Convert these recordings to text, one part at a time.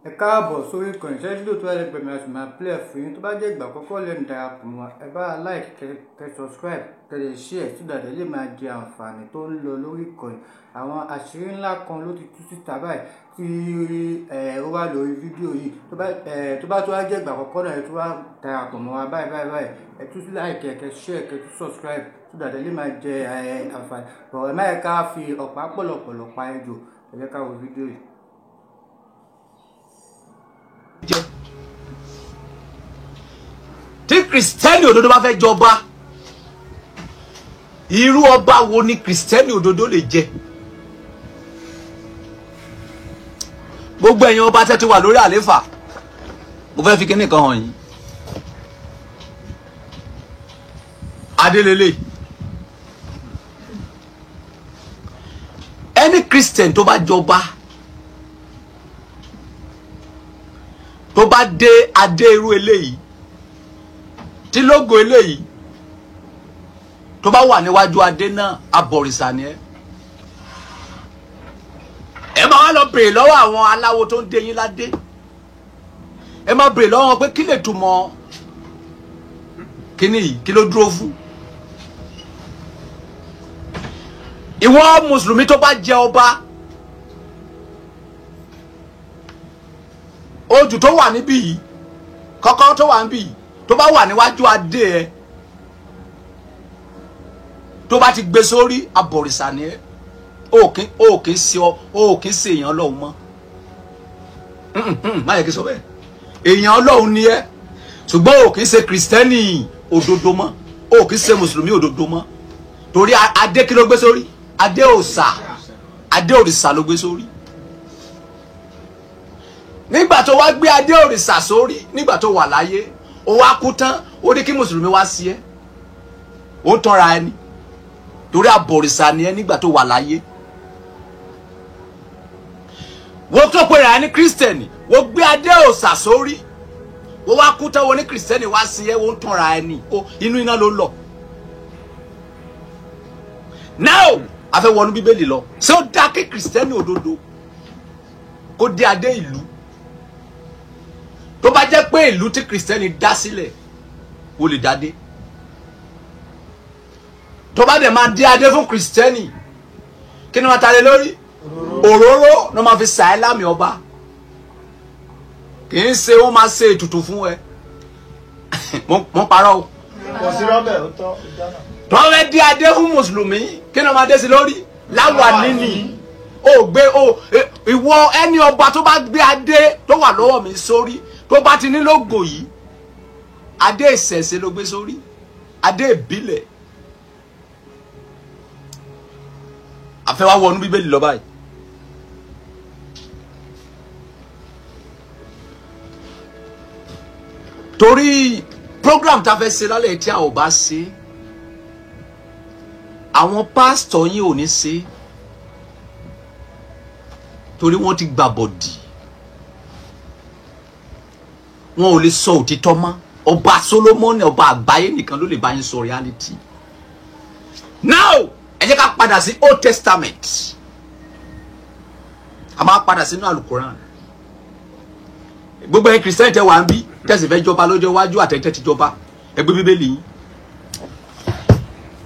Ẹ káàbọ̀ sórí ìkànnì Ṣẹ́jú tó wà lẹ́gbẹ̀ẹ́ mi, a sì máa play fún yín. Tó bá jẹ́ ìgbà àkọ́kọ́ lẹ́nu darapọ̀ mọ́, ẹ bá like, kẹ subscribe, kẹ lè share so that ẹ lè máa jẹ àǹfààní tó ń lọ lórí ìkànnì. Àwọn àṣírí ńlá kan ló ti tú síta báyìí tí ó wà lórí fídíò yìí. Tó bá tó wá jẹ́ ìgbà àkọ́kọ́ náà, ẹ tún wá darapọ̀ mọ́ wa báyìí báyìí báyìí, ẹ tún like, kẹ share, kẹ tún subscribe so that ẹ lè máa jẹ àǹfààní. Bọ̀ ẹ má yẹ ká fi ọ̀pá pọ̀lọ̀pọ̀lọ̀ pa ejò. Ẹ jẹ́ ká wo fídíò yìí. Tí Kristẹni òdodo bá fẹ́ jọba, irú ọba wo ni Kristẹni òdodo lè jẹ? Gbogbo ẹ̀yin ọba tẹ́ ti wà lórí àléfà, mo fẹ́ fi kíní kan hàn yín. Adélélé, ẹni Christian tó bá jọba, tó bá dé adé irú eléyìí, tí lógo eléyìí tó bá wà níwájú adé náà, abọ̀rìṣà ni ẹ. Ẹ máa wá lọ bèrè lọ́wọ́ àwọn aláwo tó ń dé yín ládé. Ẹ máa bèrè lọ́wọ́ wọn pé kí lè túmọ̀ kíní yìí, kí ló dúró fún. Ìwọ mùsùlùmí tó bá jẹ ọba, ojú tó wà níbí yìí, kọ́kọ́rọ́ tó wà níbí yìí, tó bá wà níwájú adé ẹ, tó bá ti gbé sórí, abọ̀rìṣà ni ẹ. Ó kì í ṣe èèyàn Ọlọ́run mọ́. Má yẹ kí n sọ bẹ́ẹ̀, èèyàn Ọlọ́run ni ẹ, ṣùgbọ́n ó kì í ṣe kìrìsìtẹ́nì òdodo mọ́, ó kì í ṣe mùsùlùmí òdodo mọ́. Torí adé kí ló gbé sórí? Adé òòṣà, adé òrìṣà ló gbé sórí. Nígbà tó wá gbé adé òrìṣà sórí, nígbà tó wà láyé, ó wá kú tán, ó ní kí mùsùlùmí wá sí ẹ, ó tọ́ra ẹni. Torí àbọ̀rìṣà ni ẹ nígbà tó wà láyé. Wọ́n tó pera ẹni kírísítẹ̀nì, wọ́n gbé adé òòṣà sórí, wọ́n wá kú tán, wọ́n ní kírísítẹ̀nì wá sí ẹ, wọ́n tọ́ra ẹni, inú iná ló lọ. Now a fẹ́ wọnú Bíbélì lọ. Ṣé ó dá kí kírísítẹ̀nì òdodo kó dé adé ìlú? Tó bá jẹ́ pé ìlú tí kìrìsìtẹ́nì dá sílẹ̀, ó lè dádé. Tó bá dẹ̀ máa dé adé fún kìrìsìtẹ́nì, kí ni wọ́n ta lé lórí? Òróró ni wọ́n máa fi sà ẹ́ lámì ọba. Kì í ṣe wọ́n máa ṣe ètùtù fún ẹ. Mo parọ́ o. Kò sí rọ́bẹ̀ ó tọ́ ìdáná. Tó bá fẹ́ dé adé fún mùsùlùmí, kí ni wọ́n máa dé sí lórí? Láwàní ni. Ó gbé ó ìwọ ẹni ọba tó bá gbé adé tó wà lọ́wọ́ mi sórí, tó bá ti ní lógo yìí, adé ìṣẹ̀ṣe ló gbé sórí, adé ìbílẹ̀. A fẹ́ wá wọnú Bíbélì lọ báyìí. Torí program tá a fẹ́ ṣe lálẹ́ tí a ò bá ṣe, àwọn pásítọ̀ yín ò ní ṣe, torí wọ́n ti gbàbọ̀dì, wọn ò lè sọ òtítọ́ mọ́. Ọba Solomoni, ọba àgbáyé nìkan ló lè bá yín sọ reality. Now ẹ jẹ́ ká padà sí Old Testament. A máa padà sínú Alukoran. Gbogbo ẹ̀yin Christian tẹ́ wà ń bí, tẹ̀sí fẹ́ jọba lọ́jọ́ iwájú, àtẹ̀tẹ̀ ti jọba, ẹ gbé Bíbélì yín.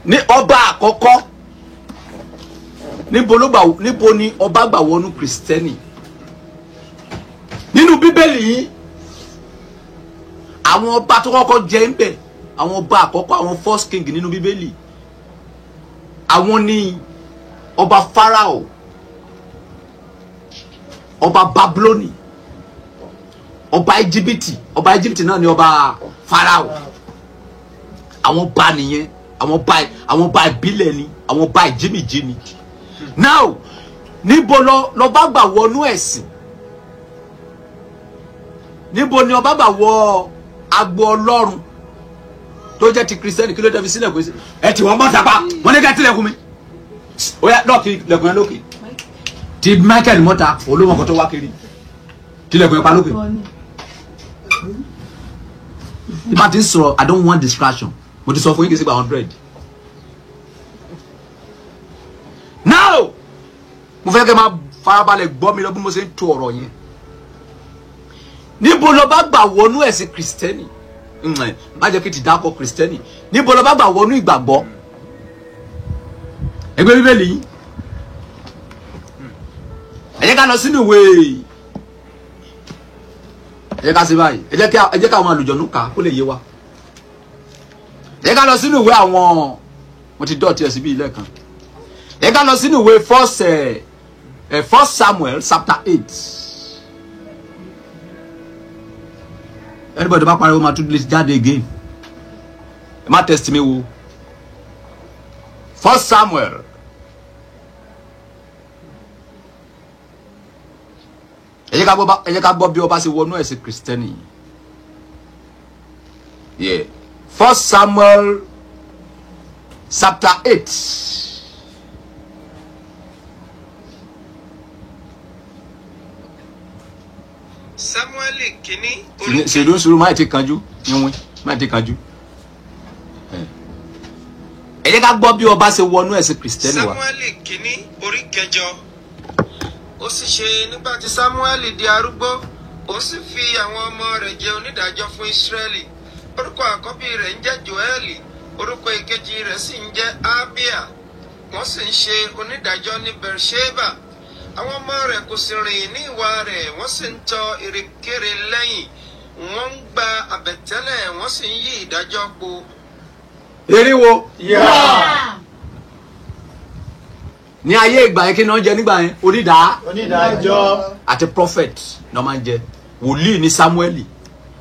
Ní ọba àkọ́kọ́, níbo ni ọba gbà wọnú Kristẹni? Nínú Bíbélì yín, àwọn ọba tó kọ́kọ́ jẹ ń bẹ̀, àwọn ọba àkọ́kọ́, àwọn first king nínú Bíbélì, àwọn ni ọba Pharaoh, ọba Babiloni, ọba Íjíbítì. Ọba Íjíbítì náà ni ọba Pharaoh. Àwọn ọba nìyẹn, àwọn ọba ìbílẹ̀ ni, àwọn ọba ìjímìjí ni. Now níbo lọba gbà wọnú ẹ̀sìn? Níbo ni ọba gbà wọ agbo Ọlọ́run tó jẹ́ ti Kristẹni? Kí ló dé fi sílẹ̀ kó sí ẹ tí wọ́n bá tàpá wọ́n ní ká tilẹ̀kùn mi. Ó yá lọ́ọ̀kì lẹ̀kùn yẹn lókè. Ti Michael mọ́ta olómọ̀kọ́ tó wá kiri, tilẹ̀kùn yẹn pa lókè. Tí bá ti ń sọ̀rọ̀, I don't want distraction. Mo ti sọ fún yín kí n sì gba 100. Now mo fẹ́ kẹ́ máa farabalẹ̀ gbọ́ mi lọ bí mo ṣe ń to ọ̀rọ̀ yẹn. Níbo ló bá gbà wọnú ẹ̀sìn Kristẹni? Má jẹ́ kí ti dákọ̀ Kristẹni. Níbo ló bá gbà wọnú ìgbàgbọ́? Ẹgbẹ́ Bíbélì yìí. Ẹ jẹ́ ká lọ sínú ìwé. Ẹ jẹ́ ká ṣe báyìí. Ẹ jẹ́ ká àwọn àlùjọ̀nú kà kó lè yé wa. Ẹ jẹ́ ká lọ sínú ìwé àwọn, mo ti dọ̀tí ẹ̀ síbí ilé kan. Ẹ ká lọ sínú ìwé First Samuel chapter 8. Anybody bá pariwo máa tún lè jáde again. Ẹ má test mi wo. First Samuel. Ẹ jẹ́ ká gbọ́ bí ọba ṣe wọnú ẹ̀sìn Kristẹni. Yeah. First Samuel chapter 8. Samuel kìíní. Ṣèlú sùúrù má ti kanjú níwọ̀n má ti kanjú. Ẹ jẹ́ ká gbọ́ bí ọba ṣe wọnú ẹ̀sìn Kristẹni wa. Samuel kìíní orí kẹjọ. Ó sì ṣe nígbà tí Samuel di arúgbó, ó sì fi àwọn ọmọ rẹ̀ jẹ onídàájọ́ fún Ísírẹ́lì. Orúkọ àkọ́bí rẹ̀ ń jẹ́ Joẹ́lì, orúkọ ìkejì rẹ̀ sì ń jẹ́ Abia. Wọ́n sì ń ṣe onídàájọ́ ní Beersheba. Àwọn ọmọ rẹ̀ kò sì rìn ní ìwà rẹ̀, wọ́n sì ń tọ ìrìnkèrè lẹ́yìn, wọ́n ń gba àbẹ̀tẹ́lẹ̀, wọ́n sì ń yí ìdájọ́ po. Eriwo. Ní ayé ìgbà yẹn kí ni wọ́n jẹ nígbà yẹn? Onídàájọ́ àti prophet ni wọ́n máa ń jẹ. Wòlíì ní Samuel,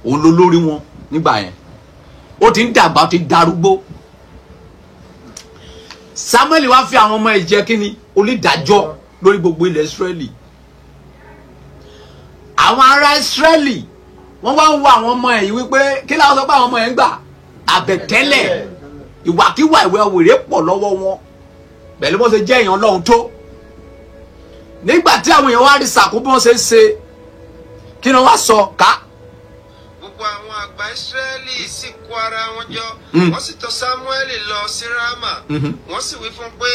òun ló lórí wọn nígbà yẹn. Ó ti ń dàgbà, ó ti ń darúgbó. Samuel wá fi àwọn ọmọ ẹ̀ jẹ kí ni? Onídàájọ́ lórí gbogbo ilẹ̀ Ísírẹ́lì. Àwọn ará Ísírẹ́lì wọ́n wá ń wo àwọn ọmọ ẹ̀ yìí wípé kí láwọn sọ pé àwọn ọmọ ẹ̀ ń gbà? Àbẹ̀tẹ́lẹ̀, ìwàkiwà, ìwà wèrè pọ̀ lọ́wọ́ wọn pẹ̀lú bó ṣe jẹ́ èèyàn Ọlọ́run tó. Nígbà tí àwọn èèyàn wá rí sàkó bí wọ́n ṣe ń ṣe, kí ni wọ́n wá sọ ká? Gbogbo àwọn àgbà Ísírẹ́lì sì kó ara wọn jọ, wọ́n sì tọ̀ Sámúẹ́lì lọ sí Rámà. Wọ́n sì wí fún pé,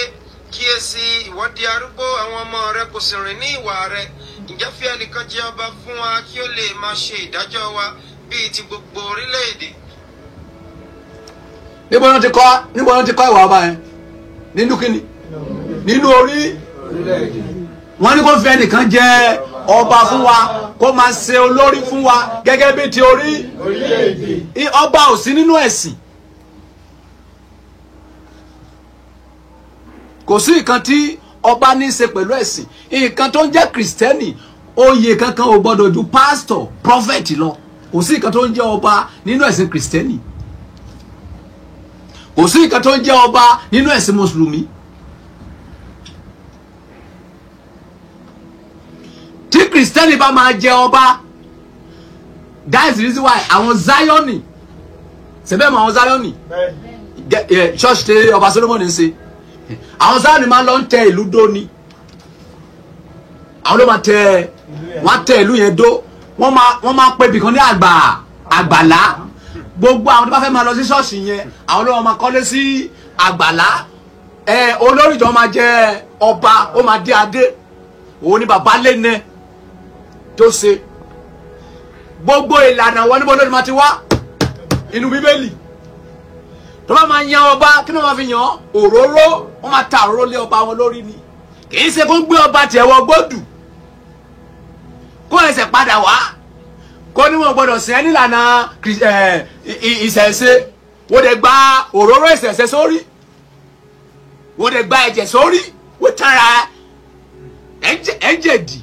kíyèsí, ìwọ di arúgbó, àwọn ọmọ rẹ kò sì rìn ní ìwà rẹ. Ǹjẹ́ fi ẹnìkan jẹ ọba fún wa kí ó lè máa ṣe ìdájọ́ wa bíi ti gbogbo orílẹ̀-èdè. Níbo ni wọ́n ti kọ́ ìwà ọba yẹn? Nínú kíni? Nínú orí. Wọ́n ní kó fi ẹnìkan jẹ ọba fún wa, kó máa ṣe olórí fún wa gẹ́gẹ́ bíi ti orí. Ọba ò sí nínú ẹ̀sìn. Kò sí nǹkan tí ọba ní í ṣe pẹ̀lú ẹ̀sìn. Nǹkan tó ń jẹ́ Kristẹni, oyè kankan ò gbọ́dọ̀ ju pásítọ̀, prọfẹ̀tì lọ. Kò sí nǹkan tó ń jẹ́ ọba nínú ẹ̀sìn Kristẹni. Kò sí nǹkan tó ń jẹ́ ọba nínú ẹ̀sìn Mùsùlùmí. Tí Kristẹni bá máa jẹ ọba, that is the reason why àwọn Zioni, ṣẹbẹ́ mọ àwọn Zioni, church tí ọba Solomoni ń ṣe, àwọn Zioni máa lọ ń tẹ ìlú dó ni. Àwọn ló máa tẹ, wọ́n tẹ ìlú yẹn dó, wọ́n máa pè bìkan ní àgbàlá. Gbogbo àwọn tó bá fẹ́ máa lọ sí ṣọ́ọ̀ṣì yẹn, àwọn ló máa kọ́lé sí àgbàlá. Olórí ìjọ máa jẹ ọba, ó máa dé adé. Òun ni bàbá lẹ́nẹ tó ṣe. Gbogbo ìlànà wọn níbo ló máa ti wá? Inú Bíbélì. Tó bá máa yan ọba, kí ló máa fi yan? Òróró. Wọ́n máa ta òróró lé ọba wọn lórí ni. Kì í ṣe kó gbé ọba tiẹ̀ wọ gbódù, kó ẹsẹ̀ padà wá, kó ní wọn gbọ́dọ̀ sìn ẹ́ nílànà ìṣẹ̀ṣe. Wọ́n dẹ̀ gba òróró ìṣẹ̀ṣe sórí, wọ́n dẹ̀ gba ẹ̀jẹ̀ sórí, wọ́n tara ẹ̀jẹ̀ dì.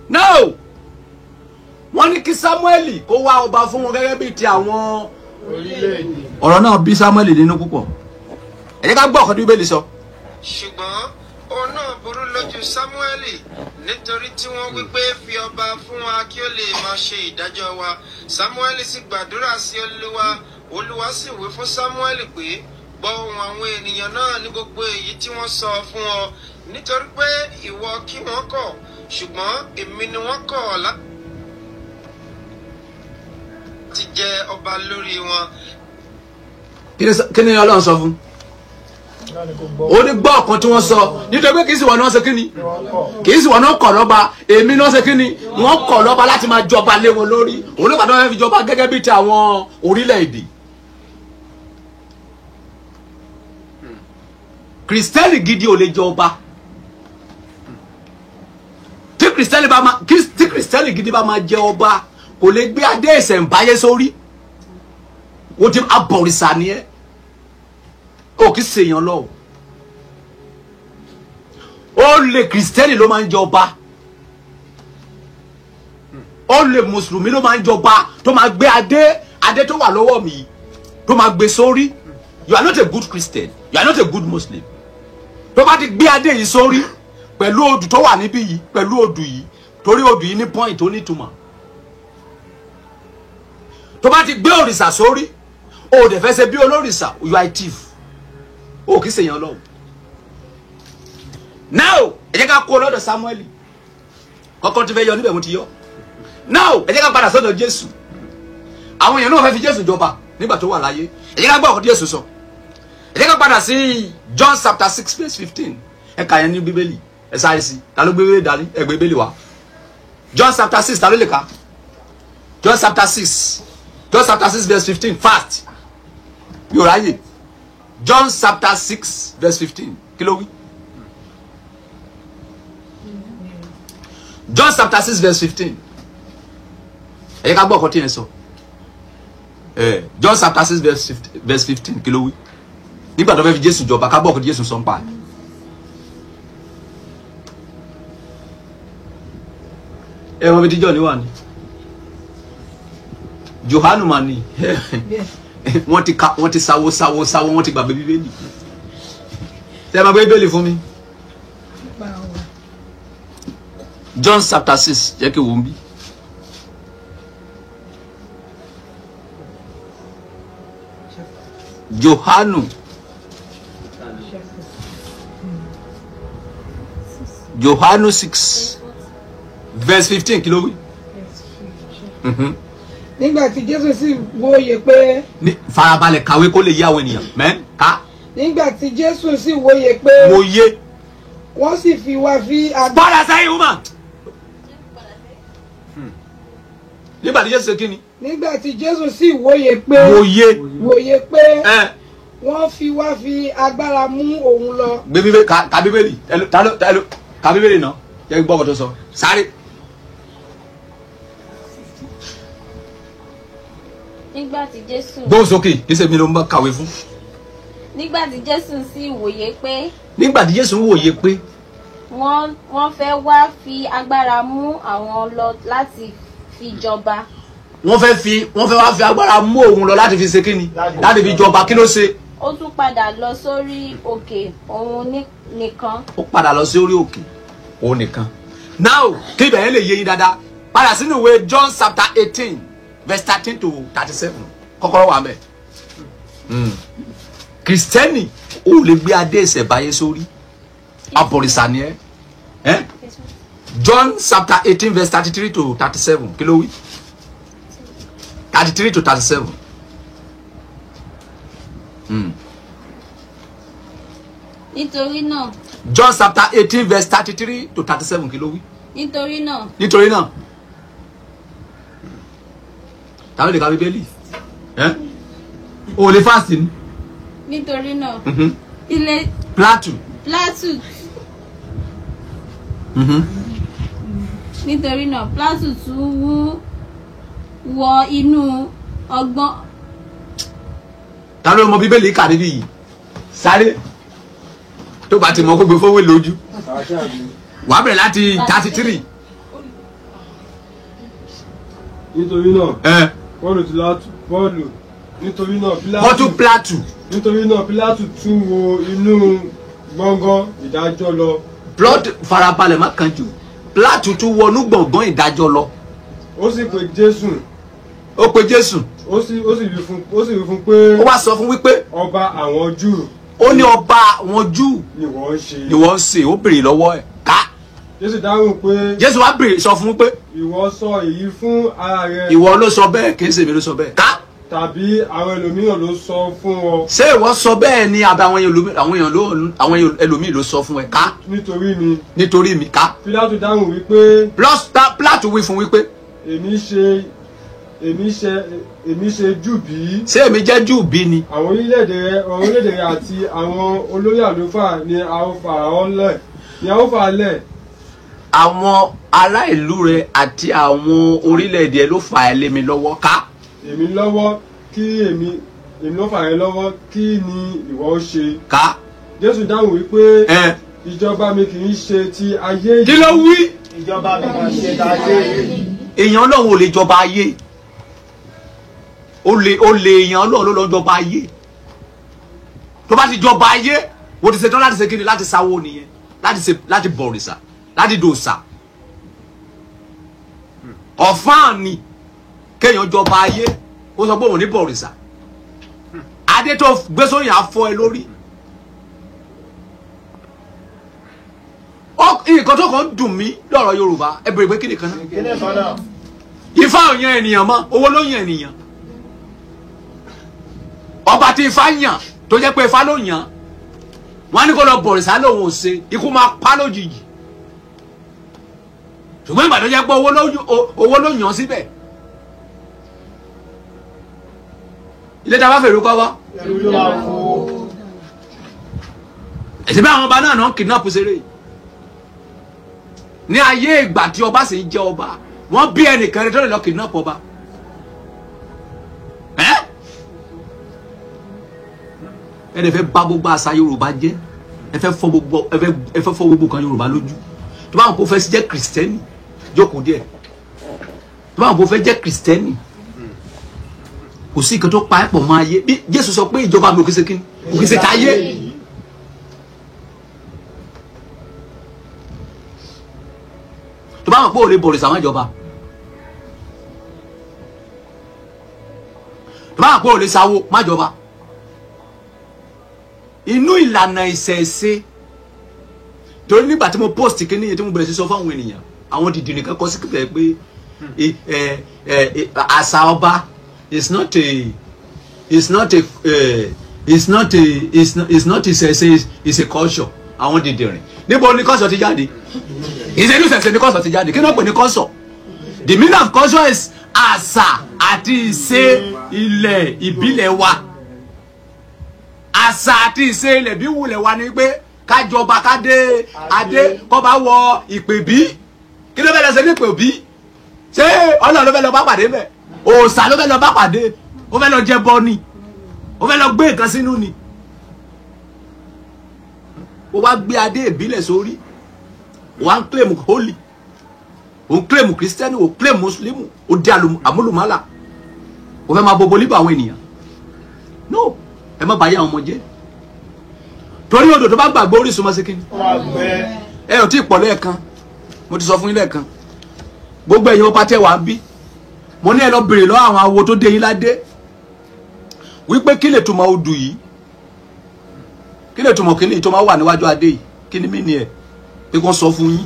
No, wọ́n ní kí Samuel kó wá ọba fún wọn gẹ́gẹ́ bíi ti àwọn orílẹ̀-èdè. Ọ̀rọ̀ náà bí Samuel nínú púpọ̀. Ẹ jẹ́ ká gbọ́ ọ̀kan tí Bíbélì sọ. Ṣùgbọ́n òun náà burú lójú Sámúẹ́lì nítorí tí wọ́n wí pé fi ọba fún wa kí ó lè máa ṣe ìdájọ́ wa. Sámúẹ́lì sì gbàdúrà sí Olúwa, Olúwa sì wí fún Sámúẹ́lì pé, gbọ́ ohùn àwọn ènìyàn náà ní gbogbo èyí tí wọ́n sọ fún ọ, nítorí pé ìwọ kí wọ́n kọ̀, ṣùgbọ́n èmi ni wọ́n kọ̀ láti jẹ ọba lórí wọn. Kí ni Ọlọ́run sọ fún? Ó ní gbọ́ ọ̀kan tí wọ́n sọ, nítorí pé kì í sì wọ́n náà ṣe kíni, kì í sì wọ́n náà kọ̀ lọ́ba, èmi náà ṣe kíni, wọ́n kọ̀ lọ́ba láti máa jọba lé wọn lórí. Òun ló pàdé wọn fi jọba gẹ́gẹ́ bí ti àwọn orílẹ̀-èdè. Kìrìsìtẹ́nì gidi ò lè jọba. Tí kìrìsìtẹ́nì gidi bá máa jẹ ọba, kò lè gbé adé ìṣẹ̀ǹbáyé sórí. Wọ́n ti abọ̀rìṣà ni ẹ́, ó kì í ṣèyàn lọ. Ó lè kìrìsìtẹ́nì ló máa ń jọba, ó lè mùsùlùmí ló máa ń jọba, tó máa gbé adé tó wà lọ́wọ́ mi tó máa gbé sórí. You are not a good Christian, you are not a good Muslim. Tó bá ti gbé adé yìí sórí pẹ̀lú odù tó wà níbí yìí, pẹ̀lú odù yìí, torí odù yìí ní point ó nítumọ̀. Tó bá ti gbé òrìṣà sórí, o dẹ̀ fẹ́ ṣe bí olórìṣà, you are a thief. O kì í ṣèyàn lọ́wọ́. Now ẹ jẹ́ ká kó lọ́dọ̀ Samuel, kọ́kọ́ ti fẹ́ yọ níbẹ̀ mo ti yọ. Now ẹ jẹ́ ká padà sọ́dọ̀ Jésù. Àwọn èèyàn náà fẹ́ fi Jésù jọba nígbà tó wà láyé. Ẹ jẹ́ ká gbọ́ ọ̀kan tí Jésù sọ. Ẹ jẹ́ ká padà sí John chapter 6 verse 15. Ẹ kà yẹn ní Bíbélì, ẹ sáré sí. Ta ló gbé Bíbélì dání? Ẹ gbé Bíbélì wá. John chapter 6, ta ló lè kà? John chapter 6. John chapter 6 verse 15, fast. Yóò ráyè. John chapter 6 verse 15. Kí ló wí? John chapter 6 verse 15. Ẹ jẹ́ ká gbọ́ ọ̀kan tí yẹn sọ. John chapter 6 verse 15, kí ló wí? Nígbà tó fẹ́ fi Jésù jọba, ká gbọ́ ọ̀kan tí Jésù sọ ń pa. Ẹ wọ́n fi tíjọ́ ní wà ní. Johanu mà ní. Wọ́n ti sáwó sáwó sáwó, wọ́n ti gbàgbé Bíbélì. Ṣé ẹ máa gbé Bíbélì fún mi? John chapter 6, jẹ́ kí wọ́n bí. Johanu. Johanu 6 verse 15, kí ló wí? Nígbà tí Jésù sì wòye pé. Farabalẹ̀ kàwé kó lè yé àwọn ènìyàn. Mẹ́ ká. Nígbà tí Jésù sì wòye pé. Wòye. Wọ́n sì fi wá fi. Padà sẹ́yìn woman. Nígbà tí Jésù kí ni. Nígbà tí Jésù sì wòye pé. Wòye. Wòye pé. Wọ́n fi wá fi agbára mú òun lọ. Gbé Bíbélì ka Bíbélì ka Bíbélì náà jẹ́ gbọ́ ọ̀tọ̀ sọ sáré. Nígbà tí Jésù. Gbóhùn sókè, kì í ṣe mi ló ń bá kàwé fún. Nígbà tí Jésù sì wòye pé. Nígbà tí Jésù wòye pé. Wọ́n fẹ́ wá fi agbára mú àwọn lọ láti fi jọba. Wọ́n fẹ́ wá fi agbára mú òun lọ láti fi ṣe kíni? Láti fi jọba, kí ló ṣe? Ó tún padà lọ sórí òkè òun nìkan. Ó padà lọ sí orí òkè òun nìkan. Now kí ibẹ̀ yẹn lè yé yín dáadáa, padà sínú ìwé John chapter 18 verse 13 to 37. Kọ́kọ́rọ́ wà mẹ́. Kìrìsìtẹ́nì ò lè gbé adé ìṣẹ̀báyé sórí. Abọ̀rìṣà ni ẹ́. John chapter 18 verse 33 to 37. Kí ló wí? 33 to 37. Nítorí náà. John chapter 18 verse 33 to 37. Kí ló wí? Nítorí náà. Nítorí náà. Ta ló lè ka Bíbélì? O lè fast ni. Nítorí náà. Ilé. Plateau. Plateau. Nítorí náà Plateau tún wọ inú ọgbọ́n. Ta ló mọ Bíbélì kà níbí yìí? Sáré. Tó bá ti mọ kó gbé fowó lójú. Wàá bẹ̀rẹ̀ láti 33. Nítorí náà. Pọ́ọ̀lù nítorí náà Pílátù. Pọ́tù Pílátù. Nítorí náà Pílátù tún wo inú gbọ̀ngàn ìdájọ́ lọ. Plot farabalẹ̀ má kánjú. Pílátù tún wọnú gbọ̀ngàn ìdájọ́ lọ. Ó sì pè Jésù. Ó pè Jésù. Ó sì wí fún pé. Ó wá sọ fún wípé. Ọba àwọn Júù. Ó ní ọba àwọn Júù. Ni wọ́n ń ṣe. Ni wọ́n ń ṣe, ó béèrè lọ́wọ́ ẹ̀. Ká. Jésù dáhùn pé. Jésù wá béèrè sọ fún pé. Ìwọ sọ èyí fún ara rẹ. Ìwọ ló sọ bẹ́ẹ̀, kì í ṣe èmi ló sọ bẹ́ẹ̀. Ká. Tàbí àwọn ẹlòmíràn ló sọ fún ọ. Ṣé ìwọ sọ bẹ́ẹ̀ ni àbí àwọn ẹlòmíràn ló sọ fún ẹ? Ká. Nítorí mi. Nítorí mi ká. Pílátù dáhùn wípé. Pílátù wí fún wípé. Èmi ṣe Júù bí. Ṣé èmi jẹ́ Júù bí ni. Àwọn orílẹ̀-èdè rẹ àti àwọn olórí àlùfáà ni a ó fà á lẹ̀. Àwọn ará ìlú rẹ àti àwọn orílẹ̀-èdè ẹ ló fà ẹ́ lé mi lọ́wọ́ ká. Èmi lọ́wọ́ kí èmi ló fà ẹ́ lọ́wọ́ kí ni ìwọ ó ṣe. Ká. Jésù dáhùn wípé ìjọba mi kì í ṣe ti ayé yìí. Kí ló wí? Ìjọba mi kì í ṣe ti ayé yìí. Èèyàn Ọlọ́run ò lè jọba ayé. Ó lè èèyàn Ọlọ́run ló lọ jọba ayé. Tó bá ti jọba ayé, wo ti ṣetán láti ṣe kíni, láti sáwó nìyẹn, láti bọ̀rìṣà, láti dòṣà. Ọ̀fáàn ni kéèyàn jọba ayé ó sọ pé òun ní bọ̀rìṣà. Adé tó gbé sóyìn afọ ẹ lórí. Nǹkan tó kàn ń dùn mí lọ́rọ̀ Yorùbá, ẹ bèrè pé kí nìkan náà. Ifá ò yan ènìyàn mọ́, owó ló yan ènìyàn. Ọba tí Ifá yàn tó jẹ́ pé Ifá ló yàn, wọ́n á ní kó lọ bọ̀rìṣà lòun ò ṣe, ikú máa pa lójijì. Ṣùgbọ́n ìgbà tó jẹ́ pé owó ló yàn síbẹ̀. Ilé tá a bá fèrè kọ́ wá. Ẹ̀sìn bí àwọn ọba náà náà kidnap ṣeré. Ní ayé ìgbà tí ọba sì ń jẹ ọba, wọ́n bí ẹnìkan rẹ tó lè lọ kidnap ọba. Ẹ lè fẹ́ bà gbogbo àṣà Yorùbá jẹ́, ẹ fẹ́ fọ́ gbogbo kan Yorùbá lójú. Tó bá wọn kó fẹ́ jẹ́ kìrìsìtẹ́nì, jókòó díẹ̀. Tó bá wọn kó fẹ́ jẹ́ kìrìsìtẹ́nì, kò sí nǹkan tó pa ẹ̀ pọ̀ mọ́ ayé. Bí Jésù sọ pé ìjọba mi ò kí ṣe kíni, kò kí ṣe táyé. Tó bá wọn pé ò lè bọ̀rìṣà má jọba. Tó bá wọn pé ò lè sáwó má jọba. Inú ìlànà ìṣẹ̀ṣe, torí nígbà tí mo post kíní yẹn tí mo bẹ̀rẹ̀ sí sọ fáwọn ènìyàn, àwọn dìdìrín kan kọ sí kíkẹ́ pé àṣà ọba is not ìṣẹ̀ṣe, it's a culture. Àwọn dìdìrín níbo ni culture ti jáde? Ìṣèlú ìṣẹ̀ṣe ni culture ti jáde. Kí ló ń pè ní culture? The meaning of culture is àṣà àti ìṣe ilẹ̀ ìbílẹ̀ wa. Àṣà àti ìṣe ilẹ̀ bí wulẹ̀ wa ni pé kájọba kádé adé kọba wọ ìpè bí. Kí ló fẹ́ lọ ṣe ní ìpè bí? Ṣé Ọlọ́run ló fẹ́ lọ bá pàdé bẹ́ẹ̀? Òòṣà ló fẹ́ lọ bá pàdé. Ó fẹ́ lọ jẹbọ ni, ó fẹ́ lọ gbé nǹkan sínú ni. Ó wá gbé adé ìbílẹ̀ sórí, ó wá ń claim holy, ó ń claim christian, ó claim muslim, ó dé àmúlùmálà, ó fẹ́ máa bobo líbà àwọn ènìyàn. No, ẹ má bàyá àwọn ọmọ jẹ́. Torí odò tó bá gbàgbé orísun máa ṣe kí ni? Ẹ ò tí ì pọ̀ lẹ́ẹ̀kan, mo ti sọ fún yín lẹ́ẹ̀kan. Gbogbo ẹ̀yin ọba tẹ́ wàá bí, mo ní ẹ lọ bèrè lọ́wọ́ àwọn awo tó dé yín ládé wípé kí lè túmọ̀ odù yìí, kí lè túmọ̀ kí ni tó máa wà níwájú adé yìí, kí ni mí ni ẹ̀ pé kó sọ fún yín.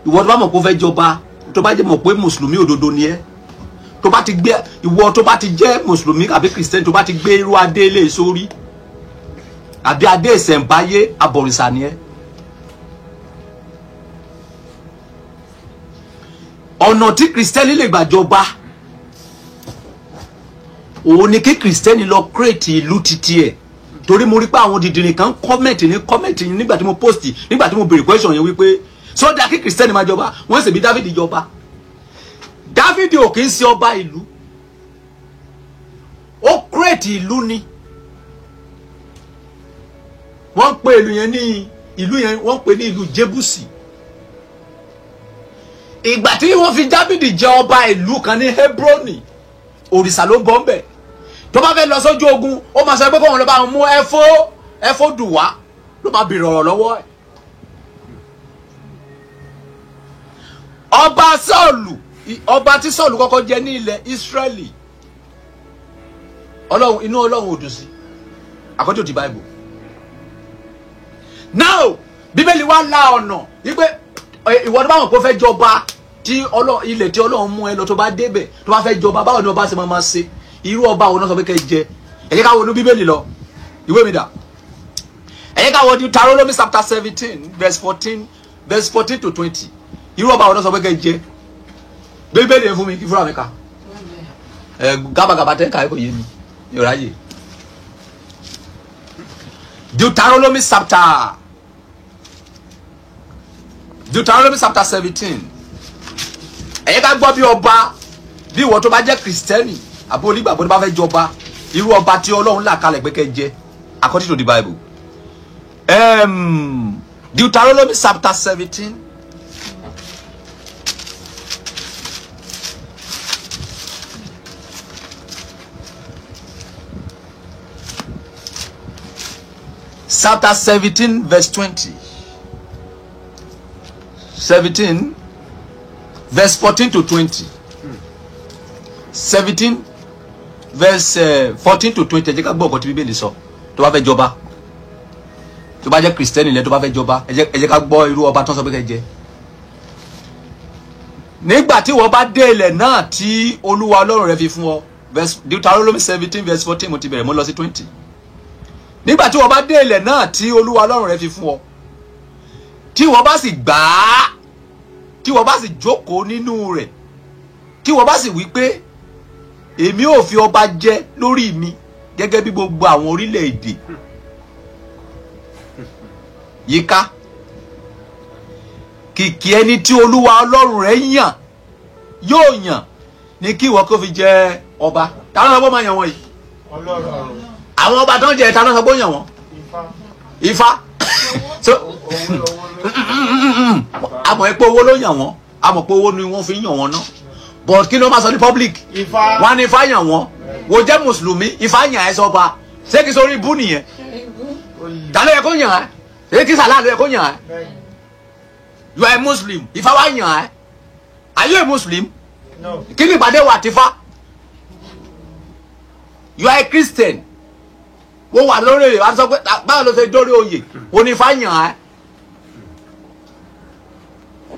Ìwọ tó bá mọ̀ pé ó fẹ́ jọba, tó bá jẹ́ mọ̀ pé mùsùlùmí òdodo ni ẹ́, tó bá ti gbé ìwọ tó bá ti jẹ́ mùsùlùmí àbí kìrìsìtẹ́nì tó bá ti gbé irú adé lé sórí àbí adé ìṣẹ̀ǹbáyé, abọ̀rìṣà ni ẹ́. Ọ̀nà tí kìrìsìtẹ́nì lè gbàjọba òun ni kí kìrìsìtẹ́nì lọ kírètì ìlú titi ẹ̀. Torí mo rí pé àwọn dìdìrín kan kọ́mẹ̀tì ní kọ́mẹ̀tì nígbà tí mo post, nígbà tí mo béèrè question yẹn wípé sódà kí kìrìsìtẹ́nì máa jọba, wọ́n sì bí Dáfídì jọba. Dáfídì ò kì í ṣe ọba ìlú, ó kírètì ìlú ni. Wọ́n ń pè ìlú yẹn ní ìlú yẹn wọ́n ń pè ní ìlú Jébúsì. Ìgbà tí wọ́n fi Dáfídì jẹ ọba ìlú kan ní Hebroni, òrìṣà ló ń bọ̀ ńbẹ̀. Tó bá fẹ́ lọ sójú ogun, ó máa sọ pé kóun lọ bá mú ẹfó dù wá, ló máa bèrè ọ̀rọ̀ lọ́wọ́ ẹ̀. Ọba Sọ́ọ̀lù, ọba tí Sọ́ọ̀lù kọ́kọ́ jẹ ní ilẹ̀ Ísírẹ́lì, Ọlọ́run inú Ọlọ́run ò dùn sí, according to the Bible. Now Bíbélì wá la ọ̀nà wípé ìwọ tó bá wọn kó fẹ́ jọba, tí ilẹ̀ tí Ọlọ́run mú ẹ lọ, tó bá débẹ̀, tó bá fẹ́ jọba, báwo ni ọba ṣe máa ṣe? Irú ọba wo náà sọ pé kẹ́ jẹ? Ẹ jẹ́ ká wọnú Bíbélì lọ. Ìwé mi dà. Ẹ jẹ́ ká wọ Deuteronomy chapter 17 verse 14, verse 14 to 20. Irú ọba wo náà sọ pé kẹ́ jẹ? Bíbélì yẹn fún mi kí fúnra mi kà. Ẹ gábàgàbà tẹ́ ká ẹ kò yé mi. Mi ò ráyè. Deuteronomy chapter 17. Ẹ jẹ́ ká gbọ́ bí ọba, bí ìwọ tó bá jẹ́ Kìrìsìtẹ́nì àbí onígbàgbọ́ tó bá fẹ́ jọba, irú ọba tí Ọlọ́run là kalẹ̀ pé kẹ́ jẹ, according to the Bible. Deuteronomy chapter 17. Chapter 17 verse 20. 17 verse 14 to 20. 17 verse 14 to 20. Ẹ jẹ́ ká gbọ́ nǹkan tí Bíbélì sọ. Tó bá fẹ́ jọba, tó bá jẹ́ Kìrìsìtẹ́nì lẹ́, tó bá fẹ́ jọba, ẹ jẹ́ ká gbọ́ irú ọba tó ń sọ pé kẹ́ jẹ. Nígbà tí wọ́n bá dé ilẹ̀ náà tí Olúwa Ọlọ́run rẹ fi fún ọ. Verse Deuteronomy 17 verse 14 mo ti bẹ̀rẹ̀, mo lọ sí 20. Nígbà tí wọ́n bá dé ilẹ̀ náà tí Olúwa Ọlọ́run rẹ fi fún ọ, tí wọ́n bá sì gbà á, tí wọ́n bá sì jókòó nínú rẹ̀, tí wọ́n bá sì wí pé èmi ò fi ọba jẹ lórí mi gẹ́gẹ́ bí gbogbo àwọn orílẹ̀-èdè yíká, kìkì ẹni tí Olúwa Ọlọ́run rẹ yàn yóò yàn ní kí ìwọ kó fi jẹ ọba. Ta ló sọ pé ó máa yàn wọ́n yìí? Àwọn ọba tó ń jẹ, ta ló sọ pé ó yàn wọ́n? Ifá. So a mọ̀ pé owó ló yàn wọ́n, a mọ̀ pé owó ni wọ́n fi yàn wọ́n náà, but kí ló máa sọ ní public? Wọ́n á ní Ifá yàn wọ́n. Wo jẹ́ mùsùlùmí, Ifá yàn ẹ́ sọ́ba, ṣé kí sórí ibú nìyẹn? Ta ló yẹ kó yàn ẹ́? Ṣé kí sàlá ló yẹ kó yàn ẹ́? You are a Muslim, Ifá wá yàn ẹ́. Are you a Muslim? Kí ni ìpàdé wà tìfá? You are a Christian. Wọ́n wà lórí rẹ̀, wọ́n sọ pé báwo ló ṣe dórí oyè, wọ́n ní Ifá yàn ẹ́.